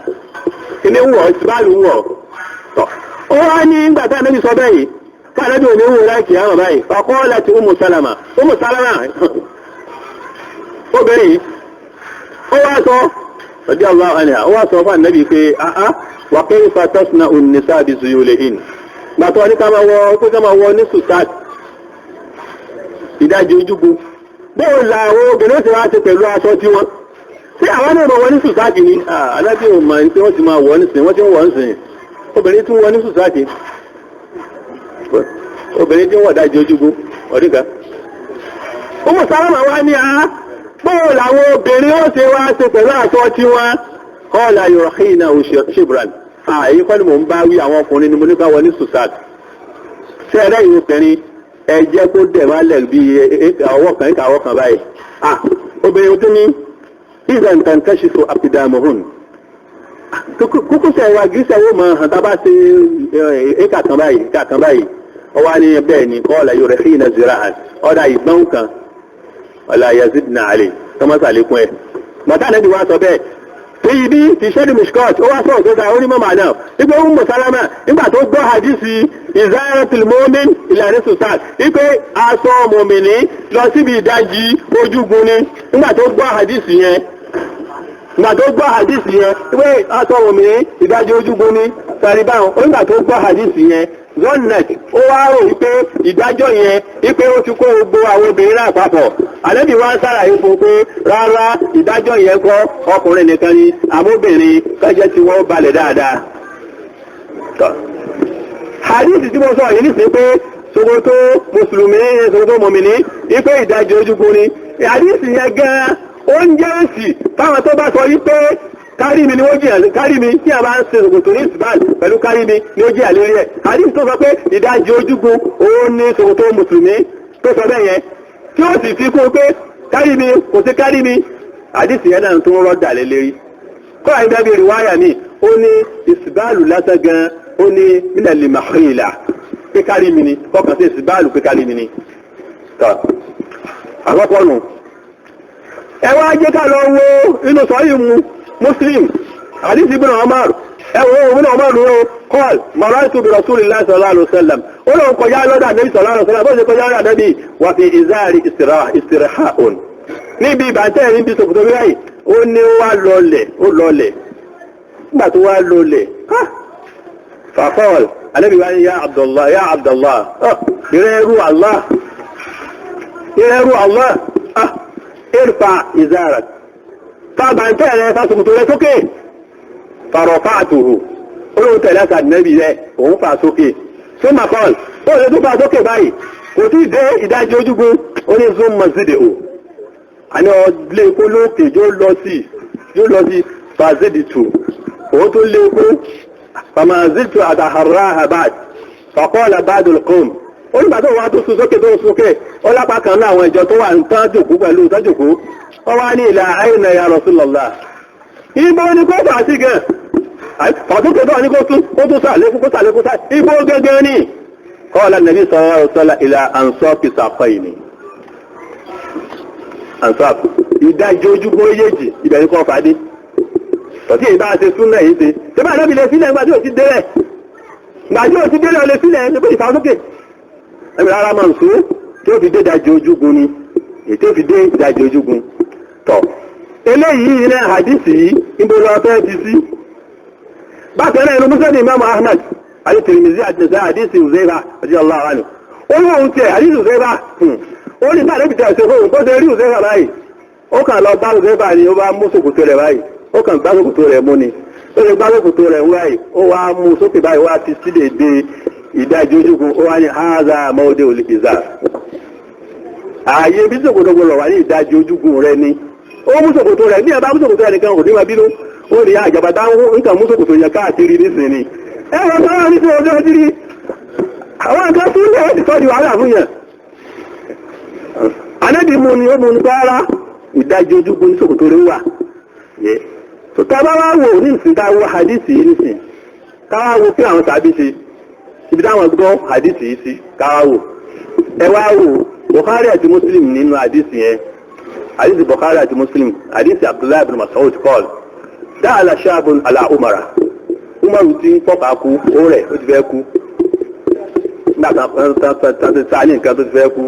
Speaker 1: kíní wọ̀ ìsìbáàlù wọ̀. Tọ̀ ó wá ní ìgbà tá ànábì sọ bẹ́ẹ̀ yìí ká ànábì ò ní wò láìkì àwọn báyìí. Faqalat láti Ummu Salama. Ummu Salama obìnrin yìí ó wá sọ radiyallahu anha ó wá sọ fún ànábì pé àá wa kayfa tasna'u an-nisā'u bi zuyūlihin. Gbàtọ́ ní ká máa wọ pé ká máa wọ ní sùsáàtì ìdajì ojúgun. Bóò làwọn obìnrin ó sì wá ṣe pẹ̀lú aṣọ tí wọ́n. Ṣé àwọn náà máa wọ ní sùsáàtì ni? Ànábì ò mọ̀ ní pé wọ́n ti máa wọ̀ nísìnyí, wọ́n ti ń wọ̀ nísìnyí. Obìnrin tí ń wọ ní sùsáàtì. Obìnrin tí ń wọ̀ ìdajì ojúgun, ọ̀dígà. Ummu Salama wá ní àá. Bóò làwọn obìnrin ó ṣe wá ṣe pẹ̀lú aṣọ tí wọ́n. Qala yurkhina shibran. Àyè kọ́ ni mò ń bá wí àwọn ọkùnrin ni mo ní ká wọ ní sùsáàtì. Ṣé ẹlẹ́yìn obìnrin ẹ jẹ́ kó dẹ̀ má lẹ̀ bí ọwọ́ kan ìka ọwọ́ kan báyìí. Obìnrin tó ní ìgbà nǹkan kashifu aqdamuhun. Kókósẹ̀ wa gírísẹ̀ wo mọ̀ hàn tá a bá ṣe ìka kan báyìí ìka kan báyìí. Ọwọ́ á ní bẹ́ẹ̀ ni qala yurkhina zira'an. Ọ̀dà ìgbọ́n kan wala yazidna alayhi tọ́mọ́sàlékún ẹ̀. Bàtà ànábì wa sọ bẹ́ẹ̀. Tayyibi fi Sharh Mishkat ó wá sọ̀rọ̀ tó dáa ó ní mọ̀mọ́ náà wípé Ummu Salama nígbà tó gbọ́ hadisi izaratul mu'min ila nisfi saq wípé aṣọ mọ̀mìnì lọ síbi ìdajì ojúgun ni nígbà tó gbọ́ hadisi yẹn ìgbà tó gbọ́ hadisi yẹn wípé aṣọ mọ̀mìnì ìdajì ojúgun ni sàrí báwọn ó nígbà tó gbọ́ hadisi yẹn zonnet ó wá rò wípé ìdájọ́ yẹn wípé ó ti kó gbogbo àwọn obìnrin náà papọ̀ àlẹ́bí wá ń sàlàyé fún un pé rárá ìdájọ́ yẹn kọ́ ọkùnrin nìkan ni àmóbìnrin kẹ́jẹ́ tí wọ́n balẹ̀ dáadáa. Hadith tí mo sọ yìí nísìnyí pé ṣòkòtò mùsùlùmí ṣòkòtò mọ̀mìnì wípé ìdajì ojúgun ni hadith yẹn gan-an ó ń jẹ́ èsì fáwọn tó bá sọ yìí pé kárí mi ni ó jìyà kárí mi tí a bá ń ṣe ṣòkòtò ní ìsìbáàlì pẹ̀lú kárí mi ni ó jìyà lérí ẹ̀ hadith tó sọ pé ìdajì ojúgun òun ni ṣòkòtò mùsùlùmí tó sọ bẹ́ẹ̀ yẹn tí ó sì fi kún pé kárí mi kò sí kárí mi hadith yẹn náà tó ń rọ́dà lé lérí kọ́ra ní dábìrì wáyà mi ó ní ìsìbáàlù lásán gan ó ní mílẹ̀ lè màkìlà pé kárí mi ni kọ́kàn sí ìsìbáàlù pé kárí mi ni. Tọ́ àkọ́kọ́ nù. Ẹ wá jẹ́ ká lọ wo inú sọ́yìn mu Muslim hadith ibn Umar ẹ wo ibn Umar ló kọ́l maraitu bi rasulillahi sallallahu alaihi wasallam ó lóun kọjá lọ́dọ̀ ànábì sallallahu alaihi wasallam bó ṣe kọjá lọ́dọ̀ ànábì wà fi izari istiraha'un níbi ìbàntẹ́ níbi sòkòtò bíráì ó ní wá lọlẹ̀ ó lọlẹ̀ nígbà tó wá lọlẹ̀ fàkọ́ọ̀l ànábì wá ní ya Abdullah ya Abdullah ìrẹ́rú Allah ìrẹ́rú Allah irfa izarak fàbàntẹ́ rẹ̀ fásokòtò rẹ̀ sókè farafa'tuhu olóhùn tẹ̀lé àṣà nẹ́bí rẹ̀ òun fà sókè sọ́mà kọ́l ó lè tó fà sókè báyìí kò tí ì dé ìdajì ojúgun ó ní zoom masjid o àní ọlé kó lókè yóò lọ sí yóò lọ sí fàzídìtù òun tó lé kó fàmàzìtù àtàhàrà àbád fàkọ́ọ̀lá bàdùl qawm ó nígbà tó wà tó sún sókè tó sún sókè ó lápá kan náà àwọn ìjọ tó wà ń tán jòkó pẹ̀lú tán jòkó ó wá ní ìlà àìnà ya Rasulullah ibo ni kó fà sí gan fàtókè tó wà ní kó tún kó tún sàlékún kó sàlékún sá ibo gẹ́gẹ́ ni qala nàbí sallallahu alaihi wasallam ila ansaqi saqayni ansaq ìdájọ́ ojúgbó méjèèjì ibẹ̀ ní kò fàdé tọ́tí ìbá ṣe súnà yìí ṣe ṣé bá ànábì lè sílẹ̀ ńgbà tí ò ti délẹ̀ ńgbà tí ò ti délẹ̀ ò lè sílẹ̀ ní pé ìfàsókè ẹ̀mí rárá máa ń sún tí ó fi dé ìdajì ojúgun ni èyí tí ó fi dé ìdajì ojúgun tọ̀ eléyìí ilé hadisi yìí níbo lọ fẹ́ ti sí bákan náà inú muslim imam ahmad àti Tirmidhi àti nisa hadisi uzaifa radiyallahu anhu ó ní òun tiẹ̀ hadisi uzaifa ó ní sáà lẹ́bi tẹ̀ ṣe fóun bó ṣe rí uzaifa báyìí ó kàn lọ bá uzaifa ni ó bá mú ṣòkòtò rẹ̀ báyìí ó kàn gbá ṣòkòtò rẹ̀ mú ni ó lè gbá ṣòkòtò rẹ̀ mú báyìí ó wá mú sókè báyìí ó wá ti sí dèdè ìdájí ojúgun ó wá ní haza mọ́ọ́dé olùkìzà ààyè bí ṣòkòtò gbọdọ̀ wà ní ìdájí ojúgun rẹ ni ó mú ṣòkòtò rẹ̀ ní ẹ̀bá mú ṣòkòtò rẹ̀ nìkan kò ní máa bínú ó ní àjàbá táwọn nǹkan mú ṣòkòtò yẹn káàkiri nísìnyí ẹ wọ́n sọ wọn ní sí ọjọ́ jírí àwọn nǹkan tún lè ti sọ di wàhálà fún yẹn ànábì mu ni ó mu ní rárá ìdájí ojúgun ní ṣòkòtò rẹ̀ wà yẹ tó tá a bá wá wò ní ìsìn tá a wo hadisi yìí nísìn ká wá wo kí àwọn tàbí ṣe ibi táwọn gbọ́ hadisi yìí sí ká wá wò ẹ wá wò Bukhari àti Muslim nínú hadisi yẹn hadisi Bukhari àti Muslim hadisi Abdullahi ibn Mas'ud kọ́ọ̀lù dáàlà ṣáàbùn àlà umara umaru ti ń pọ̀pá kú ó rẹ̀ ó ti fẹ́ kú nígbà tán ti sá ní nǹkan tó ti fẹ́ kú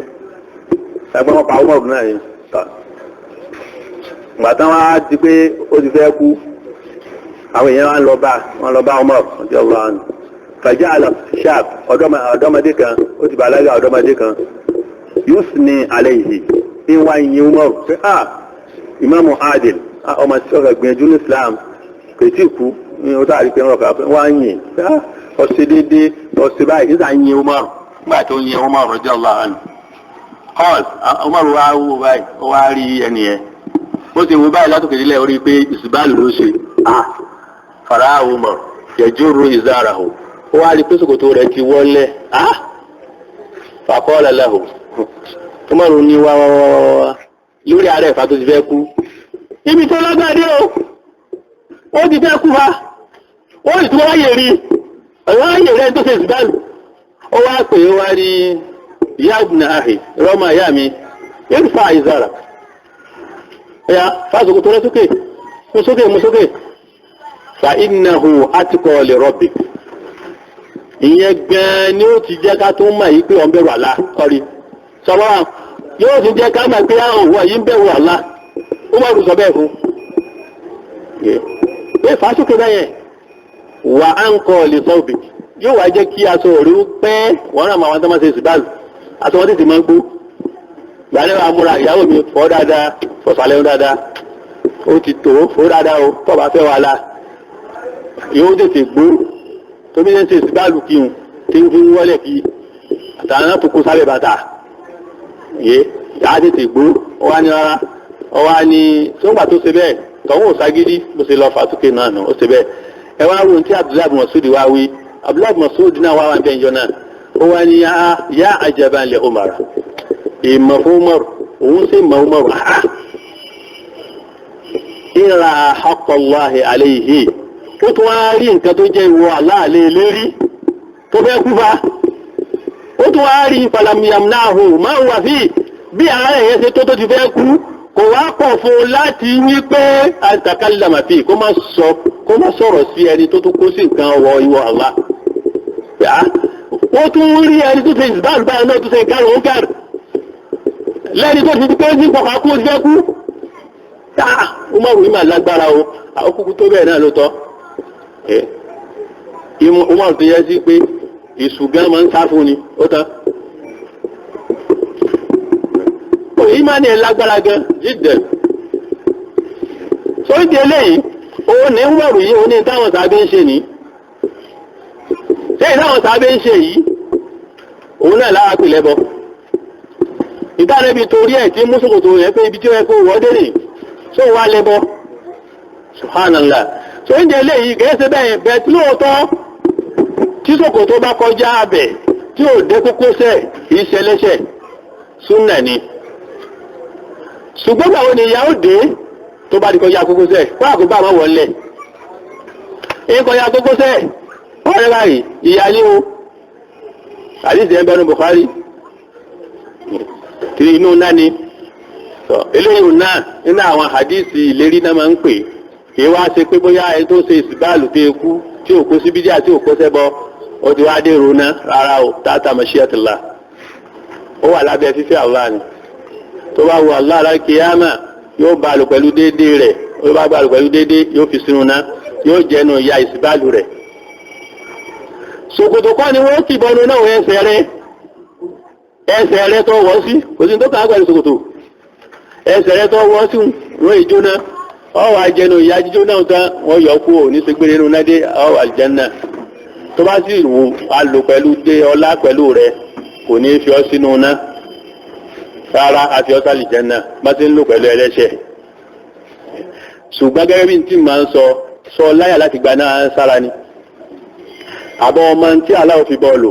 Speaker 1: ẹgbẹ́ wọn pa umaru náà ni tọ́ ìgbà tán wá di pé ó ti fẹ́ kú àwọn èèyàn wá ń lọ bá wọn lọ bá umaru ọjọ́ ọlọ́run fàjá àlà ṣáàb ọ̀dọ́mọdé kan ó ti bàlágà ọ̀dọ́mọdé kan yóò sì ní alẹ́ yìí ní wá yin umaru pé ah ìmáàmù adil ọmọ tí ọkọ̀ gbìyànjú ní Islam kò tí kú ní o táàrí pé ọkọ̀ wá ń yìn ọ̀sẹ̀ déédéé ọ̀sẹ̀ báyìí nígbà yin Umaru nígbà tó yin Umaru radiyallahu anhu kọ́ọ̀s Umaru wá wò báyìí ó wá rí ẹni yẹn bó ti wò báyìí látòkè nílẹ̀ ó rí i pé ìsìbáàlù ló ṣe ah fara Umaru yajurru izarahu ó wá rí i pé ṣòkòtò rẹ̀ ti wọlé ah faqala lahu Umaru ní wá wá wá wá lórí ààrẹ ìfà tó ti fẹ́ kú ibi tó lágbàdé o ó ti fẹ́ kú ha ó sì tún wáyè rí wáyè rẹ̀ tó ṣe ìsìbáàlù ó wá pè é wá rí yáàbùnà àhì rọ́mà ìyá mi irfa ìzára ẹ̀yà fásokò tó rẹ́ sókè mú sókè mú sókè Fa innahu atqa li rabbik. Ìyẹn gan-an ni ó ti jẹ́ ká tó mọ̀ yìí pé ọ̀n bẹ̀rù Allah kọ́rí. Sọ̀rọ̀ yóò ti jẹ́ ká mọ̀ pé àwọn yìí ń bẹ̀rù Allah. Umaru sọ bẹ́ẹ̀ fún. Pé fàásùkè bẹ́yẹn wà á ń kọ́ lè sọ òbí. Yóò wá jẹ́ kí aṣọ òru pẹ́ wọ́n rà máa wọn tó máa ṣe ìsìbáàlù. Aṣọ wọn tètè máa ń gbó. Gbàlẹ́ wa múra ìyàwó mi fọ́ dáadáa fọ́sàlẹ́ dáadáa. Ó ti tò ó fọ́ dáadáa o tọ́ bá fẹ́ wàhálà. Yóò tètè gbó. Tóbi ní ṣe ìsìbáàlù kí n tí ń fi wọlé kí àtàwọn náà tó kó sábẹ́ bàtà. Yé yàá tètè gbó. Ó wá ní rárá. Ó wá ní sọ́ngbà tó ṣe bẹ́ẹ̀ tọ́wọ́ òságídí bó ṣe lọ fàtúkè náà nù ó ṣe bẹ́ẹ̀. Ẹ wá wo tí Abdullahi Masudi wá wí. Abdullahi Masudi náà wá wà bẹ́ẹ̀ jọ náà. Ó wá ní yá ajaban li Umar. Ìmọ̀ fún Umar òun sì mọ̀ Umar. Ìrà haqqallahi alayhi. Ó tún wá rí nǹkan tó jẹ́ ìwọ aláàlẹ́ lérí tó fẹ́ kú fa. Ó tún wá rí falamiyamnahu máa wà fí bí àárẹ̀ yẹn ṣe tó tó ti fẹ́ kú. Kò wá pọ̀ fún un láti wí pé àtàkàlàmà fi kó má sọ̀rọ̀ sí ẹni tó tún kó sí nǹkan ọwọ́ ìwọ Allah. Ó tún rí ẹni tó ṣe ìsìbáàlù báyìí náà tó ṣe nǹkan òun kẹrù. Lẹ́ni tó ti pé ní pọ̀kà kú ó ti fẹ́ kú. Umaru yìí mà lágbára o, àwọn kúkú tó bẹ́ẹ̀ náà ló tọ́. Umaru tó yẹ sí pé ìṣùgán máa ń sá fún ni, ó tán. Ìmánì ẹ̀ lágbára gan jíjẹ. Sórí di eléyìí, òun ní Umaru yìí, òun ní táwọn sábẹ́ ń ṣe ní. Ṣé ìtáwọn sábẹ́ ń ṣe yìí, òun náà lára pè lẹ́bọ. Ìtànẹ́bí torí ẹ̀ tí mùsùlùmí rẹ̀ pé ibi tí ó yẹ kó wọ́ dé nì, só wá lẹ́bọ. Subhanallah. Sórí di eléyìí, kìí ṣe bẹ́ẹ̀ bẹ́ẹ̀ tí lóòótọ́ tí ṣòkòtò bá kọjá abẹ̀ tí ò dé kókósẹ̀ kìí ṣe ẹlẹ́ṣẹ̀. Súnà ni. Ṣùgbọ́n gbàwo ni ìyá ó dé tó bá di kọjá kókósẹ̀ kó àkóbá àwọn wọlé ń kọjá kókósẹ̀ ọ̀rẹ́ báyìí ìyá ní o àdìsí ẹ̀ ń bẹnu Bukhari tí inú náà ni eléyìí náà nínú àwọn àdìsí ìlérí náà máa ń pè kì í wá ṣe pé bóyá ẹni tó ṣe ìsìbáàlù tó kú tí ò kó sí bídíà tí ò kó sẹ́bọ ó ti wá dé ronà rárá o tata mashiatillah ó wà lábẹ́ fífẹ́ Allah ni. Tó bá wù Allah al-kiyama yóò bá lò pẹ̀lú déédéé rẹ̀, ó bá bá lò pẹ̀lú déédéé yóò fi sínú ná yóò jẹnu ìyà ìsìbáàlù rẹ̀. Ṣòkòtò kọ́ ni wọ́n ti bọnu náà ẹsẹ̀ rẹ̀ ẹsẹ̀ rẹ̀ tó wọ́ sí kò sí tó kàn á pẹ̀lú ṣòkòtò ẹsẹ̀ rẹ̀ tó wọ́ sí wọ́n ìjóná ọwọ́ àjẹnu ìyà jíjóná tán wọ́n yọ kú ò ní sẹgbẹ́rẹ́ inú náà dé ọwọ́ àlùjánnà. Tó bá sì wù á lò pẹ̀lú dé ọlá pẹ̀lú rẹ̀ kò ní fi ọ́ sínú náà rárá àti ọ́sàlì jẹ́nà bá ti ń lò pẹ̀lú ẹlẹ́ṣẹ̀. Ṣùgbọ́n gẹ́gẹ́ bí n tí máa ń sọ sọ láyà láti gba náà sára ni àbọ̀ ọmọ tí aláwọ̀ fi bọ́ọ̀lù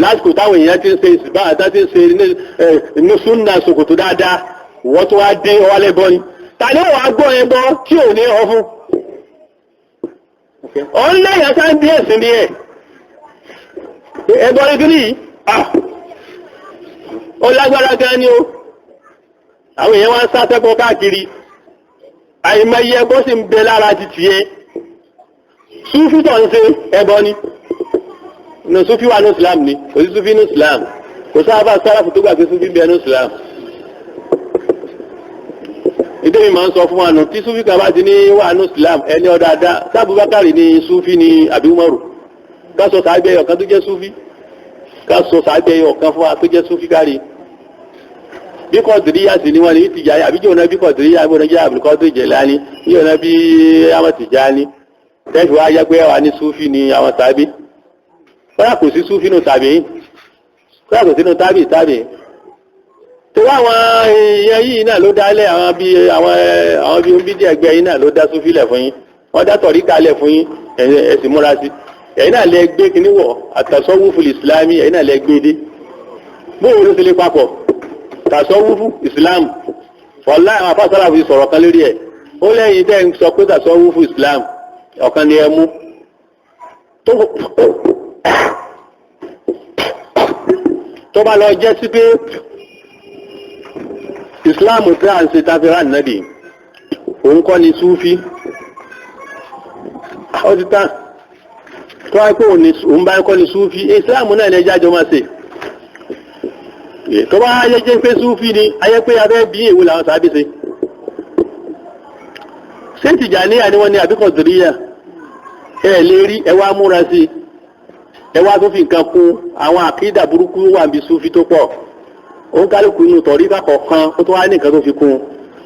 Speaker 1: lásìkò táwọn èèyàn ti ń ṣe ìsìnbá àti ti ń ṣe nùsùnà ṣòkòtò dáadáa wọ́n tó wá dé ọwálẹ̀ bọ́ ni ta ni wàá gbọ́ ẹ bọ́ tí ò ní ọ fún. Ọ̀ ń lẹ́yìn àṣà ń bí ẹ̀sìn ni ẹ̀ ẹ̀bọ ní kíní yìí ó lágbára gan ni o. Àwọn èèyàn wá ń sátẹ́kọ̀ọ́ káàkiri àìmọye ẹbọ sì ń bẹ lára ti tiẹ̀. Súfì tó ń ṣe ẹbọ ni ní súfì wà ní Islam ni kò sí súfì ní Islam kò sábà sáráfù tó gbà pé súfì ń bẹ ní Islam. Ìdí mi máa ń sọ fún wa nù tí súfì kan bá ti ní wà ní Islam ẹni ọ̀dáadáa sábùbákàrí ni súfì ni àbí Umaru ká sọ sàábẹ́ ọ̀kan tó jẹ́ súfì ká sọ sàábẹ́ ọ̀kan fún wa tó jẹ́ súfì kárí. Bí kọ̀dìríyà sì ni wọ́n ní Tìjàní àbí jòna bí kọ̀dìríyà bí wọ́n jẹ́ Abdulkadir Jilani bí jòna bí àwọn Tìjàní tẹ́sí wá yẹ pé wà ní súfì ni àwọn tàbí kọ́lá kò sí súfì nù tàbí kọ́lá kò sínú tàbí tàbí torí àwọn èèyàn yìí náà ló dálẹ̀ àwọn bí àwọn bí omi díẹ̀ gbẹ́ yìí náà ló dá súfì lẹ̀ fún yín wọ́n dá tọ̀ríkà lẹ̀ fún yín ẹ̀sìn múra sí ẹ̀yin náà lẹ gbé kíní wọ̀ àtàsọ́wúfù ìsìlámì ẹ̀yin náà lẹ gbé dé bóun ló ṣe lè papọ̀ tàsọ́wúfù ìsìlámù wàlá àwọn afásálà fi sọ̀rọ̀ kan lórí ẹ̀ ó lẹ́yìn tẹ́ ń sọ pé tàsọ́wúfù ìsìlámù ọ̀kan ni ẹ mú tó bá lọ jẹ́ sí pé ìsìláàmù tí a ń ṣe tafira nàbì òun kọ́ ni súfí Ó ti tán. Tó wáyé pé òun bá ń kọ́ ni súfì, ìsìláàmù náà ní ẹjá jọ máa ṣe. Tó bá yẹ jẹ́ pé súfì ni, ayé pé abẹ́ bí èwo làwọn sábẹ́ ṣe. Ṣé Tìjàníyà ni wọ́n ní àbí Kọ̀dìríyà? Ẹ lè rí, ẹ wá múra sí i. Ẹ wá tó fi nǹkan kún àwọn àkídà burúkú wà níbi súfì tó pọ̀. Òun kálukú inú tọ̀ríkà kọ̀ọ̀kan ó tó wá ní nǹkan tó fi kún.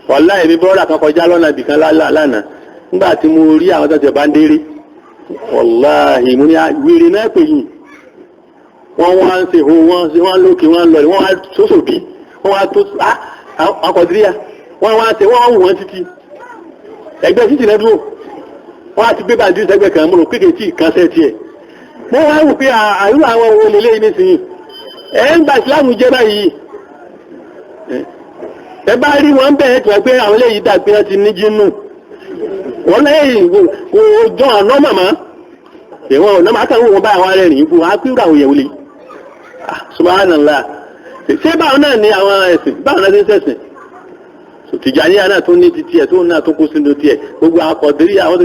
Speaker 1: Wàláhì èmi bọ́ọ̀dà kan kọjá lọ́nà ibìkan lánàá. Nígbà tí mo rí àwọn tó ti bá ń déré. Wàláhì mo ní wèrè náà pè yìí. Wọ́n wá ń ṣe ohun wọ́n ṣe wọ́n lókè wọ́n lọ wọ́n wá sóṣòbí wọ́n wá tó akọ̀díríà wọ́n wá ṣe wọ́n wù wọ́n títí. Ẹgbẹ́ títì náà dúró. Wọ́n á ti gbé bàndírí sẹ́gbẹ́ kan mo rò pé kìí kan sẹ́ tiẹ̀. Wọ́n wá wò pé àrú àwọn ohun lélẹ́ yìí nísìnyí. Ẹ̀ ń gba ìsìláàmù jẹ́ báyìí. Ẹ bá rí wọn bẹ́ẹ̀ tó ẹ pé àwọn eléyìí dàgbé wọn ti ní jínú. Wọ́n lẹ́yìn kò jọ àná màmá. Ìwọ̀n ọ̀nà máa kàn wọ́n bá àwọn ará rìn fún wa pé àwọn èèyàn lè. Subhanallah. Ṣé báwọn náà ní àwọn ẹ̀sìn? Báwọn náà ti ń ṣẹ̀sìn? Tìjàníyà náà tún ní titi ẹ̀ tó náà tó kó sínú tiẹ̀. Gbogbo akọ̀dérí àwọn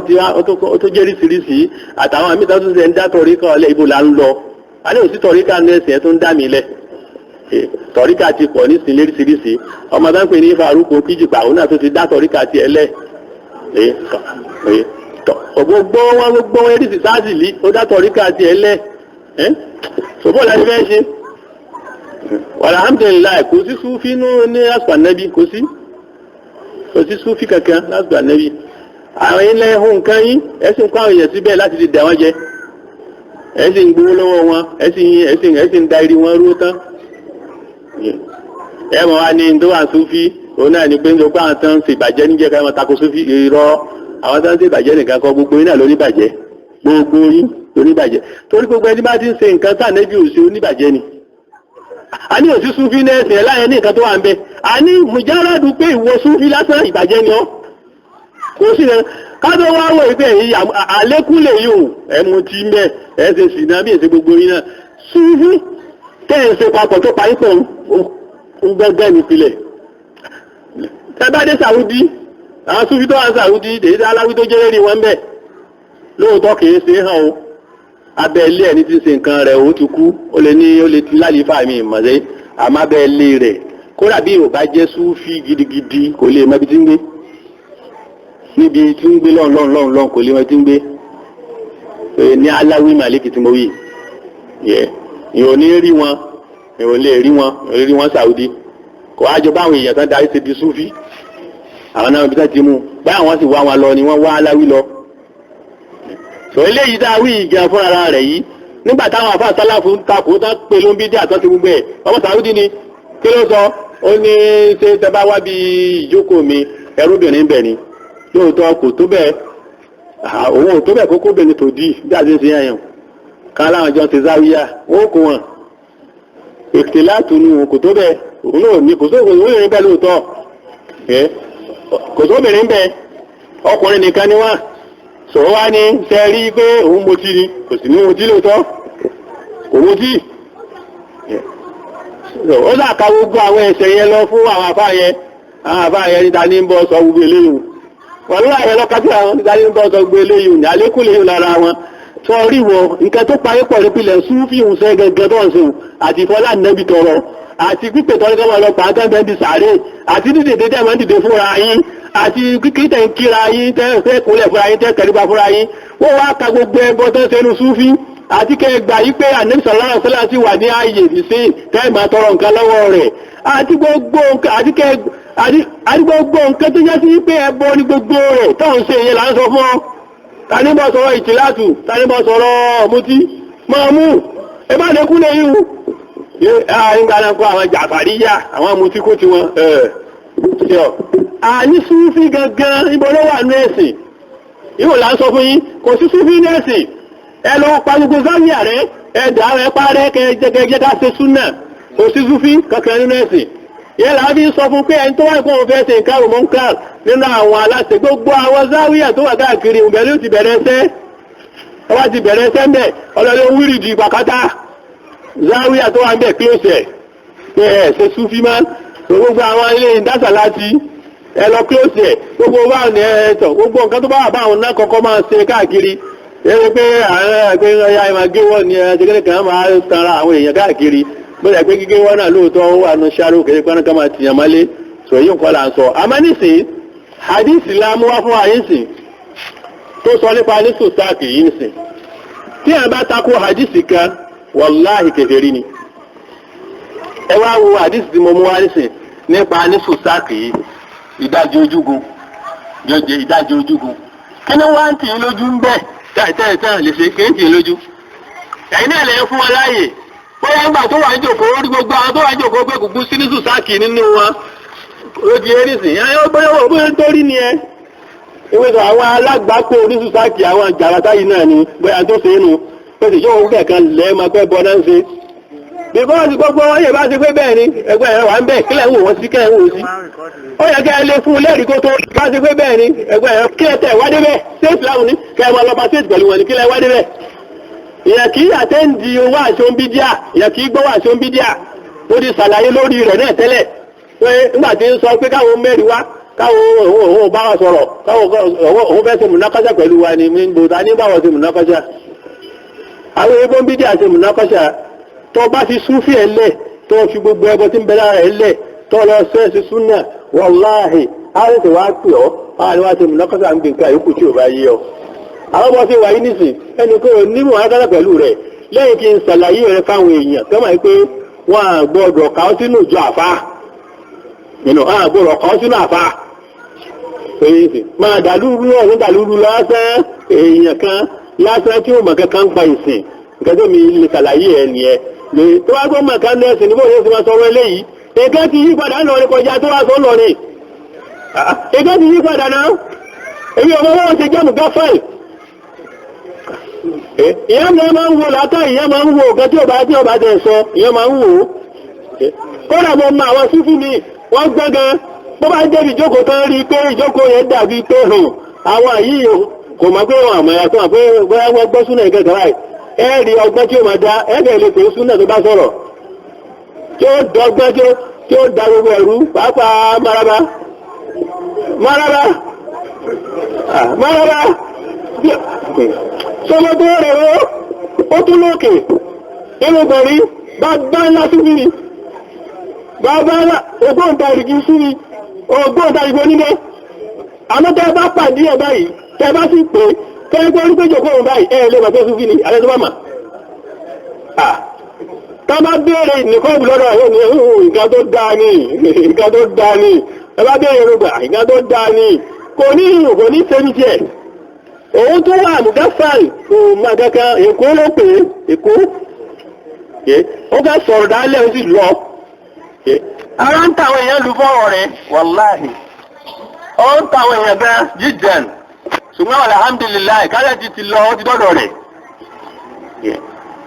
Speaker 1: tó jẹ́ ríṣiríṣi àtàwọn àmì tó tún ṣe ń dá tọ̀ríkà ọ̀lẹ́ ibo là ń lọ. A ní òsì tọ̀ríkà ní ẹ̀sìn ẹ̀ tó ń dá mi lẹ̀. Tọ̀ríkà ti pọ̀ nísìnyí léríṣiríṣi. Ọmọ bá ń pè ní Faruku Kíjìpá òun náà tó ti dá tọ̀ríkà tiẹ̀ lẹ̀. Gbogbo wọn gbogbo wọn eréṣì sáàsì lí ó dá tọ̀ríkà tiẹ̀ lẹ̀. Ṣòbọ̀ láti fẹ́ ṣe. Alhamdulillah kò sí súfì ní àsùpà nẹ́bí kò sí. Kò sí súfì kankan lásìkò ànẹ́bí. Àwọn ilẹ̀ ẹ̀hún nǹkan yín ẹ sì ń kó àwọn èèyàn síbẹ̀ láti lè dà wọ́n jẹ. Ẹ sì ń gbowó lọ́wọ́ wọn, ẹ sì ń da iri wọn rú tán. Ẹ mọ̀ wá ní tó wà súfì, òun náà ní pé ń sọ pé àwọn tó ń ṣe ìbàjẹ́ níjẹ́ ká máa tako súfì irọ́. Àwọn tó ń ṣe ìbàjẹ́ nìkan kọ́ gbogbo yín náà ló ní ìbàjẹ́. Gbogbo yín ló ní ìbàjẹ́. Torí gbogbo ẹni bá ti ń ṣe nǹkan tá ànẹ́bí ò ṣe oníbàjẹ́ ni. A ní òsì súnfí ní ẹ̀sìn ẹ̀láyẹ ní nǹkan tó wà ń bẹ. A ní mùjáràdù pé ìwọ súnfí lásán ìbàjẹ́ ni ọ́. Kò sí rẹ̀ kádó wá wọ̀ ìpé èyí àlékún lè yìí ò ẹmu tí mẹ́ ẹ̀ ṣe sì náà bí èsì gbogbo yín náà. Súnfí tẹ́ ẹ̀ ṣe papọ̀ tó parí pọ̀ ń gángan nípìnlẹ̀. Tẹ́ bá dé Sàúdí, àwọn súnfí tó wà ní Sàúdí, èyí tí aláwí tó jẹ́rẹ́rì wọn bẹ̀. Lóòótọ́ kìí ṣe hàn o. Abẹ́ ilé ẹni tí ń ṣe nǹkan rẹ̀ ó ti kú, ó lè ní ó lè ti lálìfà mi ìmọ̀ṣẹ́, àmọ́ abẹ́ ilé rẹ̀ kódà bí ò bá jẹ́ súfì gidigidi kò lè mọ ibi tí ń gbé. Níbi tí ń gbé lọ́n lọ́n lọ́n lọ́n kò lè mọ ibi tí ń gbé. Ní aláwí màlíkì tí mo wí yẹ ìhò ní rí wọn, ìhò lè rí wọn, ìhò rí wọn Sàúdí. Kò wá jọ báwọn èèyàn tán darí ṣe di súfì. Àwọn náà ibi tán ti mú báwọn wọn sì wá wọn lọ ni wọ́n wá aláwí lọ. Sọ eléyìí tá a wí ìjà fún ara rẹ̀ yìí nígbà táwọn àfa sálàfù ń takò tán pé ló ń bí dí àtọ́ ti gbogbo ẹ̀ ọmọ Sàúdí ni kí ló sọ ó ní ṣé tẹ bá wá bí ìjókòó mi ẹrúbìnrin bẹ̀ ni lóòótọ́ kò tó bẹ́ẹ̀ òun ò tó bẹ́ẹ̀ kókó bẹ̀rẹ̀ tó dì bí àti ṣe yẹn ká láwọn jọ ti záwíyá wọn kò wọn ètè látùnú kò tó bẹ́ẹ̀ òun náà ní kò sóbìnrin bẹ́ẹ̀ lóòótọ́ kò sóbìnrin bẹ́ẹ̀ ọkùnrin nìkan ni wọ́n. Sọ̀rọ̀ wá ní ṣe rí pé òun mutí ni kò sì ní mutí lóòótọ́ kò mutí. Ó sàka gbogbo àwọn ẹ̀ṣẹ̀ yẹn lọ fún àwọn àfáà yẹn, àwọn àfáà yẹn níta ní ń bọ́ sọ gbogbo eléyìí wọn ló láyé lọ́ka sí àwọn níta ní ń bọ́ sọ gbogbo eléyìí ní àlékún lè lára wọn. Sọ rí wọ nǹkan tó parí pọ̀ nípìnlẹ̀ súnfì ń sẹ́ gẹ́gẹ́ tó ń sìn àti ìfọlá nẹ́bi tọrọ àti pípẹ́ tọ́lé kọ́ máa lọ pàá tẹ́ bẹ́ẹ̀ di sàárè àti dídè tẹ́ máa ń dìde fúnra yín àti kíkí tẹ̀ ń kíra yín tẹ́ fẹ́ kúnlẹ̀ fúnra yín tẹ́ kẹ̀ríba fúnra yín wọ́n wá ka gbogbo ẹbọ tó ń sẹ́nu súnfí àti kẹ́ gbà yí pé Ànábì sallallahu alaihi wasallam sì wà ní ààyè nísìn tẹ́ máa tọrọ nǹkan lọ́wọ́ rẹ̀ àti gbogbo nǹkan tó jẹ́ sí pé ẹbọ ní gbogbo rẹ̀ tó ń ṣe ìyẹn là ń sọ fún ọ. Tani bọ́ sọ̀rọ̀ ìtìlátù, tani bọ́ sọ̀rọ̀ ọ̀mùtí, máa mú ẹ bá lè kúnlẹ̀ yìí nígbà náà kó àwọn jàfàríyà àwọn amutí kó ti wọn àní súfí gangan ibo ló wà ní ẹ̀sìn ìwò là ń sọ fún yín kò sí súfí ní ẹ̀sìn ẹ lọ pa gbogbo záwíà rẹ ẹ dà rẹ parẹ́ kẹjẹ ká ṣe súnà kò sí súfí kankan nínú ẹ̀sìn yẹn là á fi sọ fún pé ẹni tó wà kó òun fẹ́ ṣe nǹkan òun mọ́ńkà nínú àwọn aláṣẹ gbogbo àwọn záwíà tó wà káàkiri ìbẹ̀rẹ̀ ló ti bẹ̀rẹ̀ ẹsẹ̀ ọba ti bẹ̀rẹ̀ ẹsẹ̀ mbẹ̀ ọlọ́lẹ́ wíìrì pàkátà záwíà tó wà ń bẹ̀ close ẹ̀ pé ẹ̀ ṣe súfí mọ́ gbogbo àwọn ilé ìdásà láti ẹ lọ close ẹ̀ gbogbo báwọn ẹ̀ tọ̀ gbogbo nǹkan tó bá wà báwọn náà kọ́kọ́ máa ṣe káàkiri Yẹ́nì pé àwọn ẹgbẹ́ ọya ẹ máa géwọ́ ni ẹ ṣe kékeré máa tanra àwọn èèyàn káàkiri. Bóyá pé gígéwọ́ náà lóòótọ́ ó wà nù ṣáárò kéré pé ká máa tìyàn mọ́lé. Sọ èyí nǹkan là ń sọ. Àmọ́ nísìnyí, hadith la mú wá fún wa yìí sìn tó sọ nípa ní sùsáàkì yìí nìsín. Tí ẹ̀ bá takò hadith kan, wàláhì kèfèrí ni. Ẹ wá wo hadith tí mo mú wá nísìn nípa ní sùsáàkì yìí, ìdajì ojúgun, jọjẹ ìdajì ojúgun. Kí ni wọ́n á ń tì í lójú ń bẹ̀? Tẹ́ tẹ́ lè ṣe kí ń tì í lójú. Ẹ̀yin náà lè fún wọn láàyè. Bóyá ńgbà tó wà ń jòkó orí gbogbo àwọn tó wà ń jòkó pé kùkú sí ní sùsáàkì nínú wọn. Ó di eré sìn. Ẹ ó bóyá ó bóyá ń torí ni ẹ. Ìwé sọ àwọn alágbàákò orí sùsáàkì àwọn jàrátá yìí náà ni bóyá tó ṣe é nu. Pèsè yóò ń kẹ̀kan lẹ́ẹ̀ máa pẹ́ bọ́ náà ń ṣe. Bíkọ́ọ̀sì gbogbo wọn yẹ bá ṣe pé bẹ́ẹ̀ ni ẹgbẹ́ ẹ̀rọ wà ń bẹ̀ kílẹ̀ ń wò wọ́n sí kílẹ̀ ń wò sí. Ó yẹ kí ẹ lè fún un lẹ́rìí kó tó bá ṣe pé bẹ́ẹ̀ ni ẹgbẹ́ ẹ̀rọ kí ẹ tẹ̀ wá débẹ̀ ṣé ìsìlámù ni kẹ́ ẹ máa lọ bá ṣéètì pẹ̀lú wọn ni kílẹ̀ wá débẹ̀. Ìyẹn kì í àtẹ́ǹdì owó àṣọ ń bí díà, ìyẹn kì í gbọ́ àṣọ ń bí díà. Ó ti ṣàlàyé lórí rẹ̀ náà tẹ́lẹ̀ pé nígbà tí ń sọ pé káwọn mẹ́rin wá káwọn òun bá wa sọ̀rọ̀ káwọn òun fẹ́ ṣe mùnákọ́ṣà pẹ̀lú wa ni gbòòtà ní báwọn ṣe mùnákọ́ṣà. Àwọn ebó ń bí díà ṣe mùnákọ́ṣà tó bá fi súnfì ẹ̀ lẹ̀ tó fi gbogbo ẹbọ tí ń bẹ lára ẹ̀ lẹ̀ tó lọ sẹ́ẹ̀sì súnà wàláhì á sì wá pè ọ́ á ní wá ṣe mùnákọ́ṣà ń gbìn ká yòókù tí ò bá yé ọ. Àwọn ọmọ ṣe wà yí nísìn ẹnì kó ní mùnákọ́ṣà pẹ̀lú rẹ̀ lẹ́yìn kí n ṣàlàyé rẹ̀ fáwọn èèyàn tó máa pé wọ́n á gbọ́dọ̀ kà ó sínú ìjọ àfa nínú á gbọ́dọ̀ kà ó sínú àfa. Máa dàlúrú náà ní dàlúrú lásán èèyàn kan lásán tí ó mọ̀ kankan ń pa ìsìn nǹkan tó mi lè ṣàlàyé ẹ̀ nìyẹn lè tó wá gbọ́ mọ̀ kan lẹ́sìn níbo yóò ti máa sọ̀rọ̀ eléyìí nǹkan ti yí padà ń lọ ní kọjá tó wá sọ lọ ní nǹkan ti yí padà náà èmi ọmọ wọn ti jẹ́mu gáfẹ́l ìyá mi máa ń wo látà ìyá máa ń wo nǹkan tí ọba tí ọba tẹ̀ sọ ìyá máa ń wò ó kódà mo mọ àwọn sífù mi wọ́n gbọ́ngàn bó bá débi ìjókòó tán rí i pé ìjókòó yẹn dàbí pé hàn àwọn yìí kò mọ̀ pé wọn àmọ̀ ẹ̀yà tó wà pé bóyá wọ́n gbọ́ súnà ìkẹkẹ báyìí ẹ rí ọgbọ́n tí ó máa da ẹ bẹ̀rẹ̀ lè pè é súnà tó bá sọ̀rọ̀ tí ó dọ́gbọ́n tí ó da gbogbo ẹ̀rú pàápàá maraba maraba maraba sọmọ tó rẹ̀ ó ó tún lókè nínú gbọ̀nrí bàbá ńlá súnmí ni bàbá ńlá ògbóǹtarìgì súnmi ògbóǹtarìgì onílé àmọ́ tẹ́ bá pàdé ẹ̀ báyìí tẹ́ bá sì pé kẹ́rin pé orí péjọ kóhùn báyìí ẹ̀ lè mọ̀ pé súnfì ni alẹ́ tó bá mà. Tá bá béèrè nìkan lọ́dọ̀ àwọn ènìyàn nǹkan tó dáa ni nǹkan tó dáa ni ẹ bá béèrè rògbà nǹkan tó dáa ni kò ní ìrùn kò ní sẹ́mi tiẹ̀. Òun tó wà mùgáfàl kò mọ kankan Èkó ló pè é Èkó. Ó fẹ́ sọ̀rọ̀ dálẹ̀ ó sì lọ. Ara ń tàwọn èèyàn lu fọ́rọ̀ rẹ̀ wàláhì. Ó ń tàwọn èèyàn gan jíjẹun ṣùgbọ́n alhamdulilayi kálẹ̀ ti ti lọ ó ti dọ́dọ̀ rẹ̀.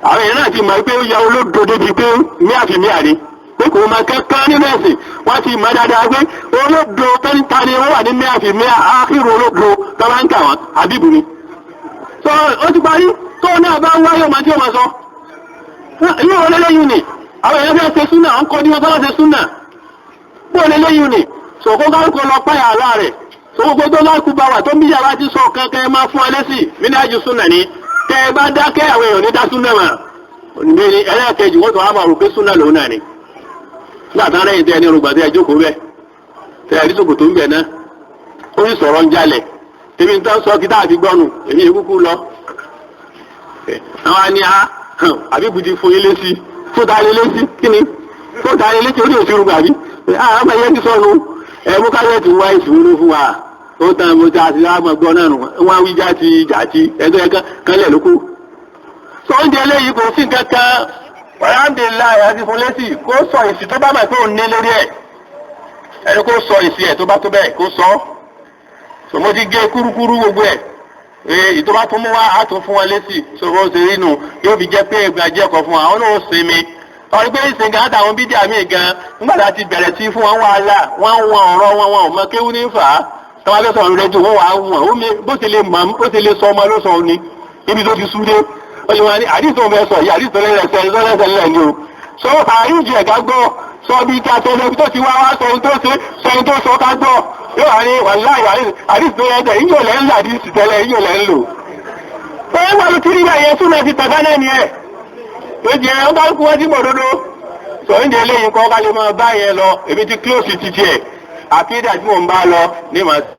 Speaker 1: Àwọn èèyàn náà ti mọ̀ pé ó yẹ olódo débi pé míàfi míà ni pé kò máa kẹ́kẹ́ nínú ẹ̀sìn wọ́n ti mọ̀ dáadáa pé olódo tó ń ta ni wọ́n wà ní míàfi míà ákírò olódo tó máa ń kà wọ́n àbíbù ni. Sọ ó ti parí tó náà bá ń wáyé ọmọ tí ó máa sọ. Ilé ìwọlé lẹ́yìn ni àwọn èèyàn fẹ́ ṣe súnà ń kọ́ ní wọn fẹ́ ṣe súnà. Bóòlé lẹ́yìn ni sọ̀kó kálukú lọ páyà àlá rẹ̀ gbogbo tó lákú bá wà tó ń bíyàrá ti sọ kankan ẹ máa fún ẹ lẹ́sìn mínájú súnà ni tẹ ẹ bá dákẹ́ àwọn èèyàn ní dá súnà mà ní ẹlẹ́ẹ̀kejì wọ́n tó wá máa rò pé súnà lòun náà ni. Nígbà tán lẹ́yìn tẹ ẹ ní orúgbà tẹ ẹ jókòó bẹ́ẹ̀ tẹ ẹ rí sòkòtò ń bẹ̀ náà ó sì sọ̀rọ̀ ń jalẹ̀ èmi ń tán sọ kí tá àfi gbọ́nu èmi yìí kúkú lọ. Àwọn àni a àbí bùdí fún yín lésì fún ta lé lésì kí ni fún ta lé lésì ó ní òsì rúgbà bí àwọn ọmọ yẹn ti sọnù ẹ̀mú káyọ̀ ti wá ìṣòro fún wa ó tán mo ti àti àmọ̀ gbọ́ náà nù wọ́n wí jáde jáde ẹjọ́ yẹn kánlẹ̀ ló kù. Sọ oúnjẹ eléyìí kò sí nǹkan kan alhamdulilayi àti fún lẹ́sì kó sọ èsì tó bá mọ̀ pé òun ní lórí ẹ̀ ẹni kó sọ èsì ẹ̀ tó bá tó bẹ́ẹ̀ kó sọ. Sọ mo ti gé kúrúkúrú gbogbo ẹ̀ èyí tó bá tún mú wá á tún fún wọn lẹ́sì sọ bó ṣe rí nù yóò fi jẹ́ pé ẹgbẹ́ ajẹ́kọ̀ọ́ fún wa àwọn náà ó sinmi ọ̀rọ̀ pé ìsìn gan àtàwọn bídíà míì gan nígbà tá a ti bẹ̀rẹ̀ sí fún wọn wàhálà wọn ń wọn ọ̀rọ̀ wọn wọn ò mọ kéwú ní fà á tọ́wọ́ fẹ́ sọ̀rọ̀ rẹ̀ tó wọ́n wàá wọ̀n bó ti lè mọ̀ bó ti lè sọ ọmọ ló sọ ni níbi tó ti sú dé ó lè wọn ní àdìsó fẹ́ sọ yìí àdìsó lẹ́sẹ̀ lẹ́sẹ̀ lẹ́ ni o sọ àríjì ẹ̀ka gbọ́ sọ bí ká tẹ́lẹ̀ tó ti wá wá sọ ohun tó ṣe sọ ohun tó sọ ká gbọ́ yóò wá ní wàláì àdìsó lẹ́sẹ̀ ìyọ̀ lẹ́ ń lò àdìsí tẹ́lẹ̀ ìyọ̀ lẹ́ ń lò Tó ń wà ló ti rí báyẹn súnà ti tàgá náà nìyẹn. Tó jẹ́ ó bá kú wọ́n ti mọ̀ dodo. Sọ ń jẹ́ eléyìí kọ́ ká lè máa bá yẹn lọ, èmi ti close ti tiẹ̀. Àkídà tí mò ń bá lọ ní màá.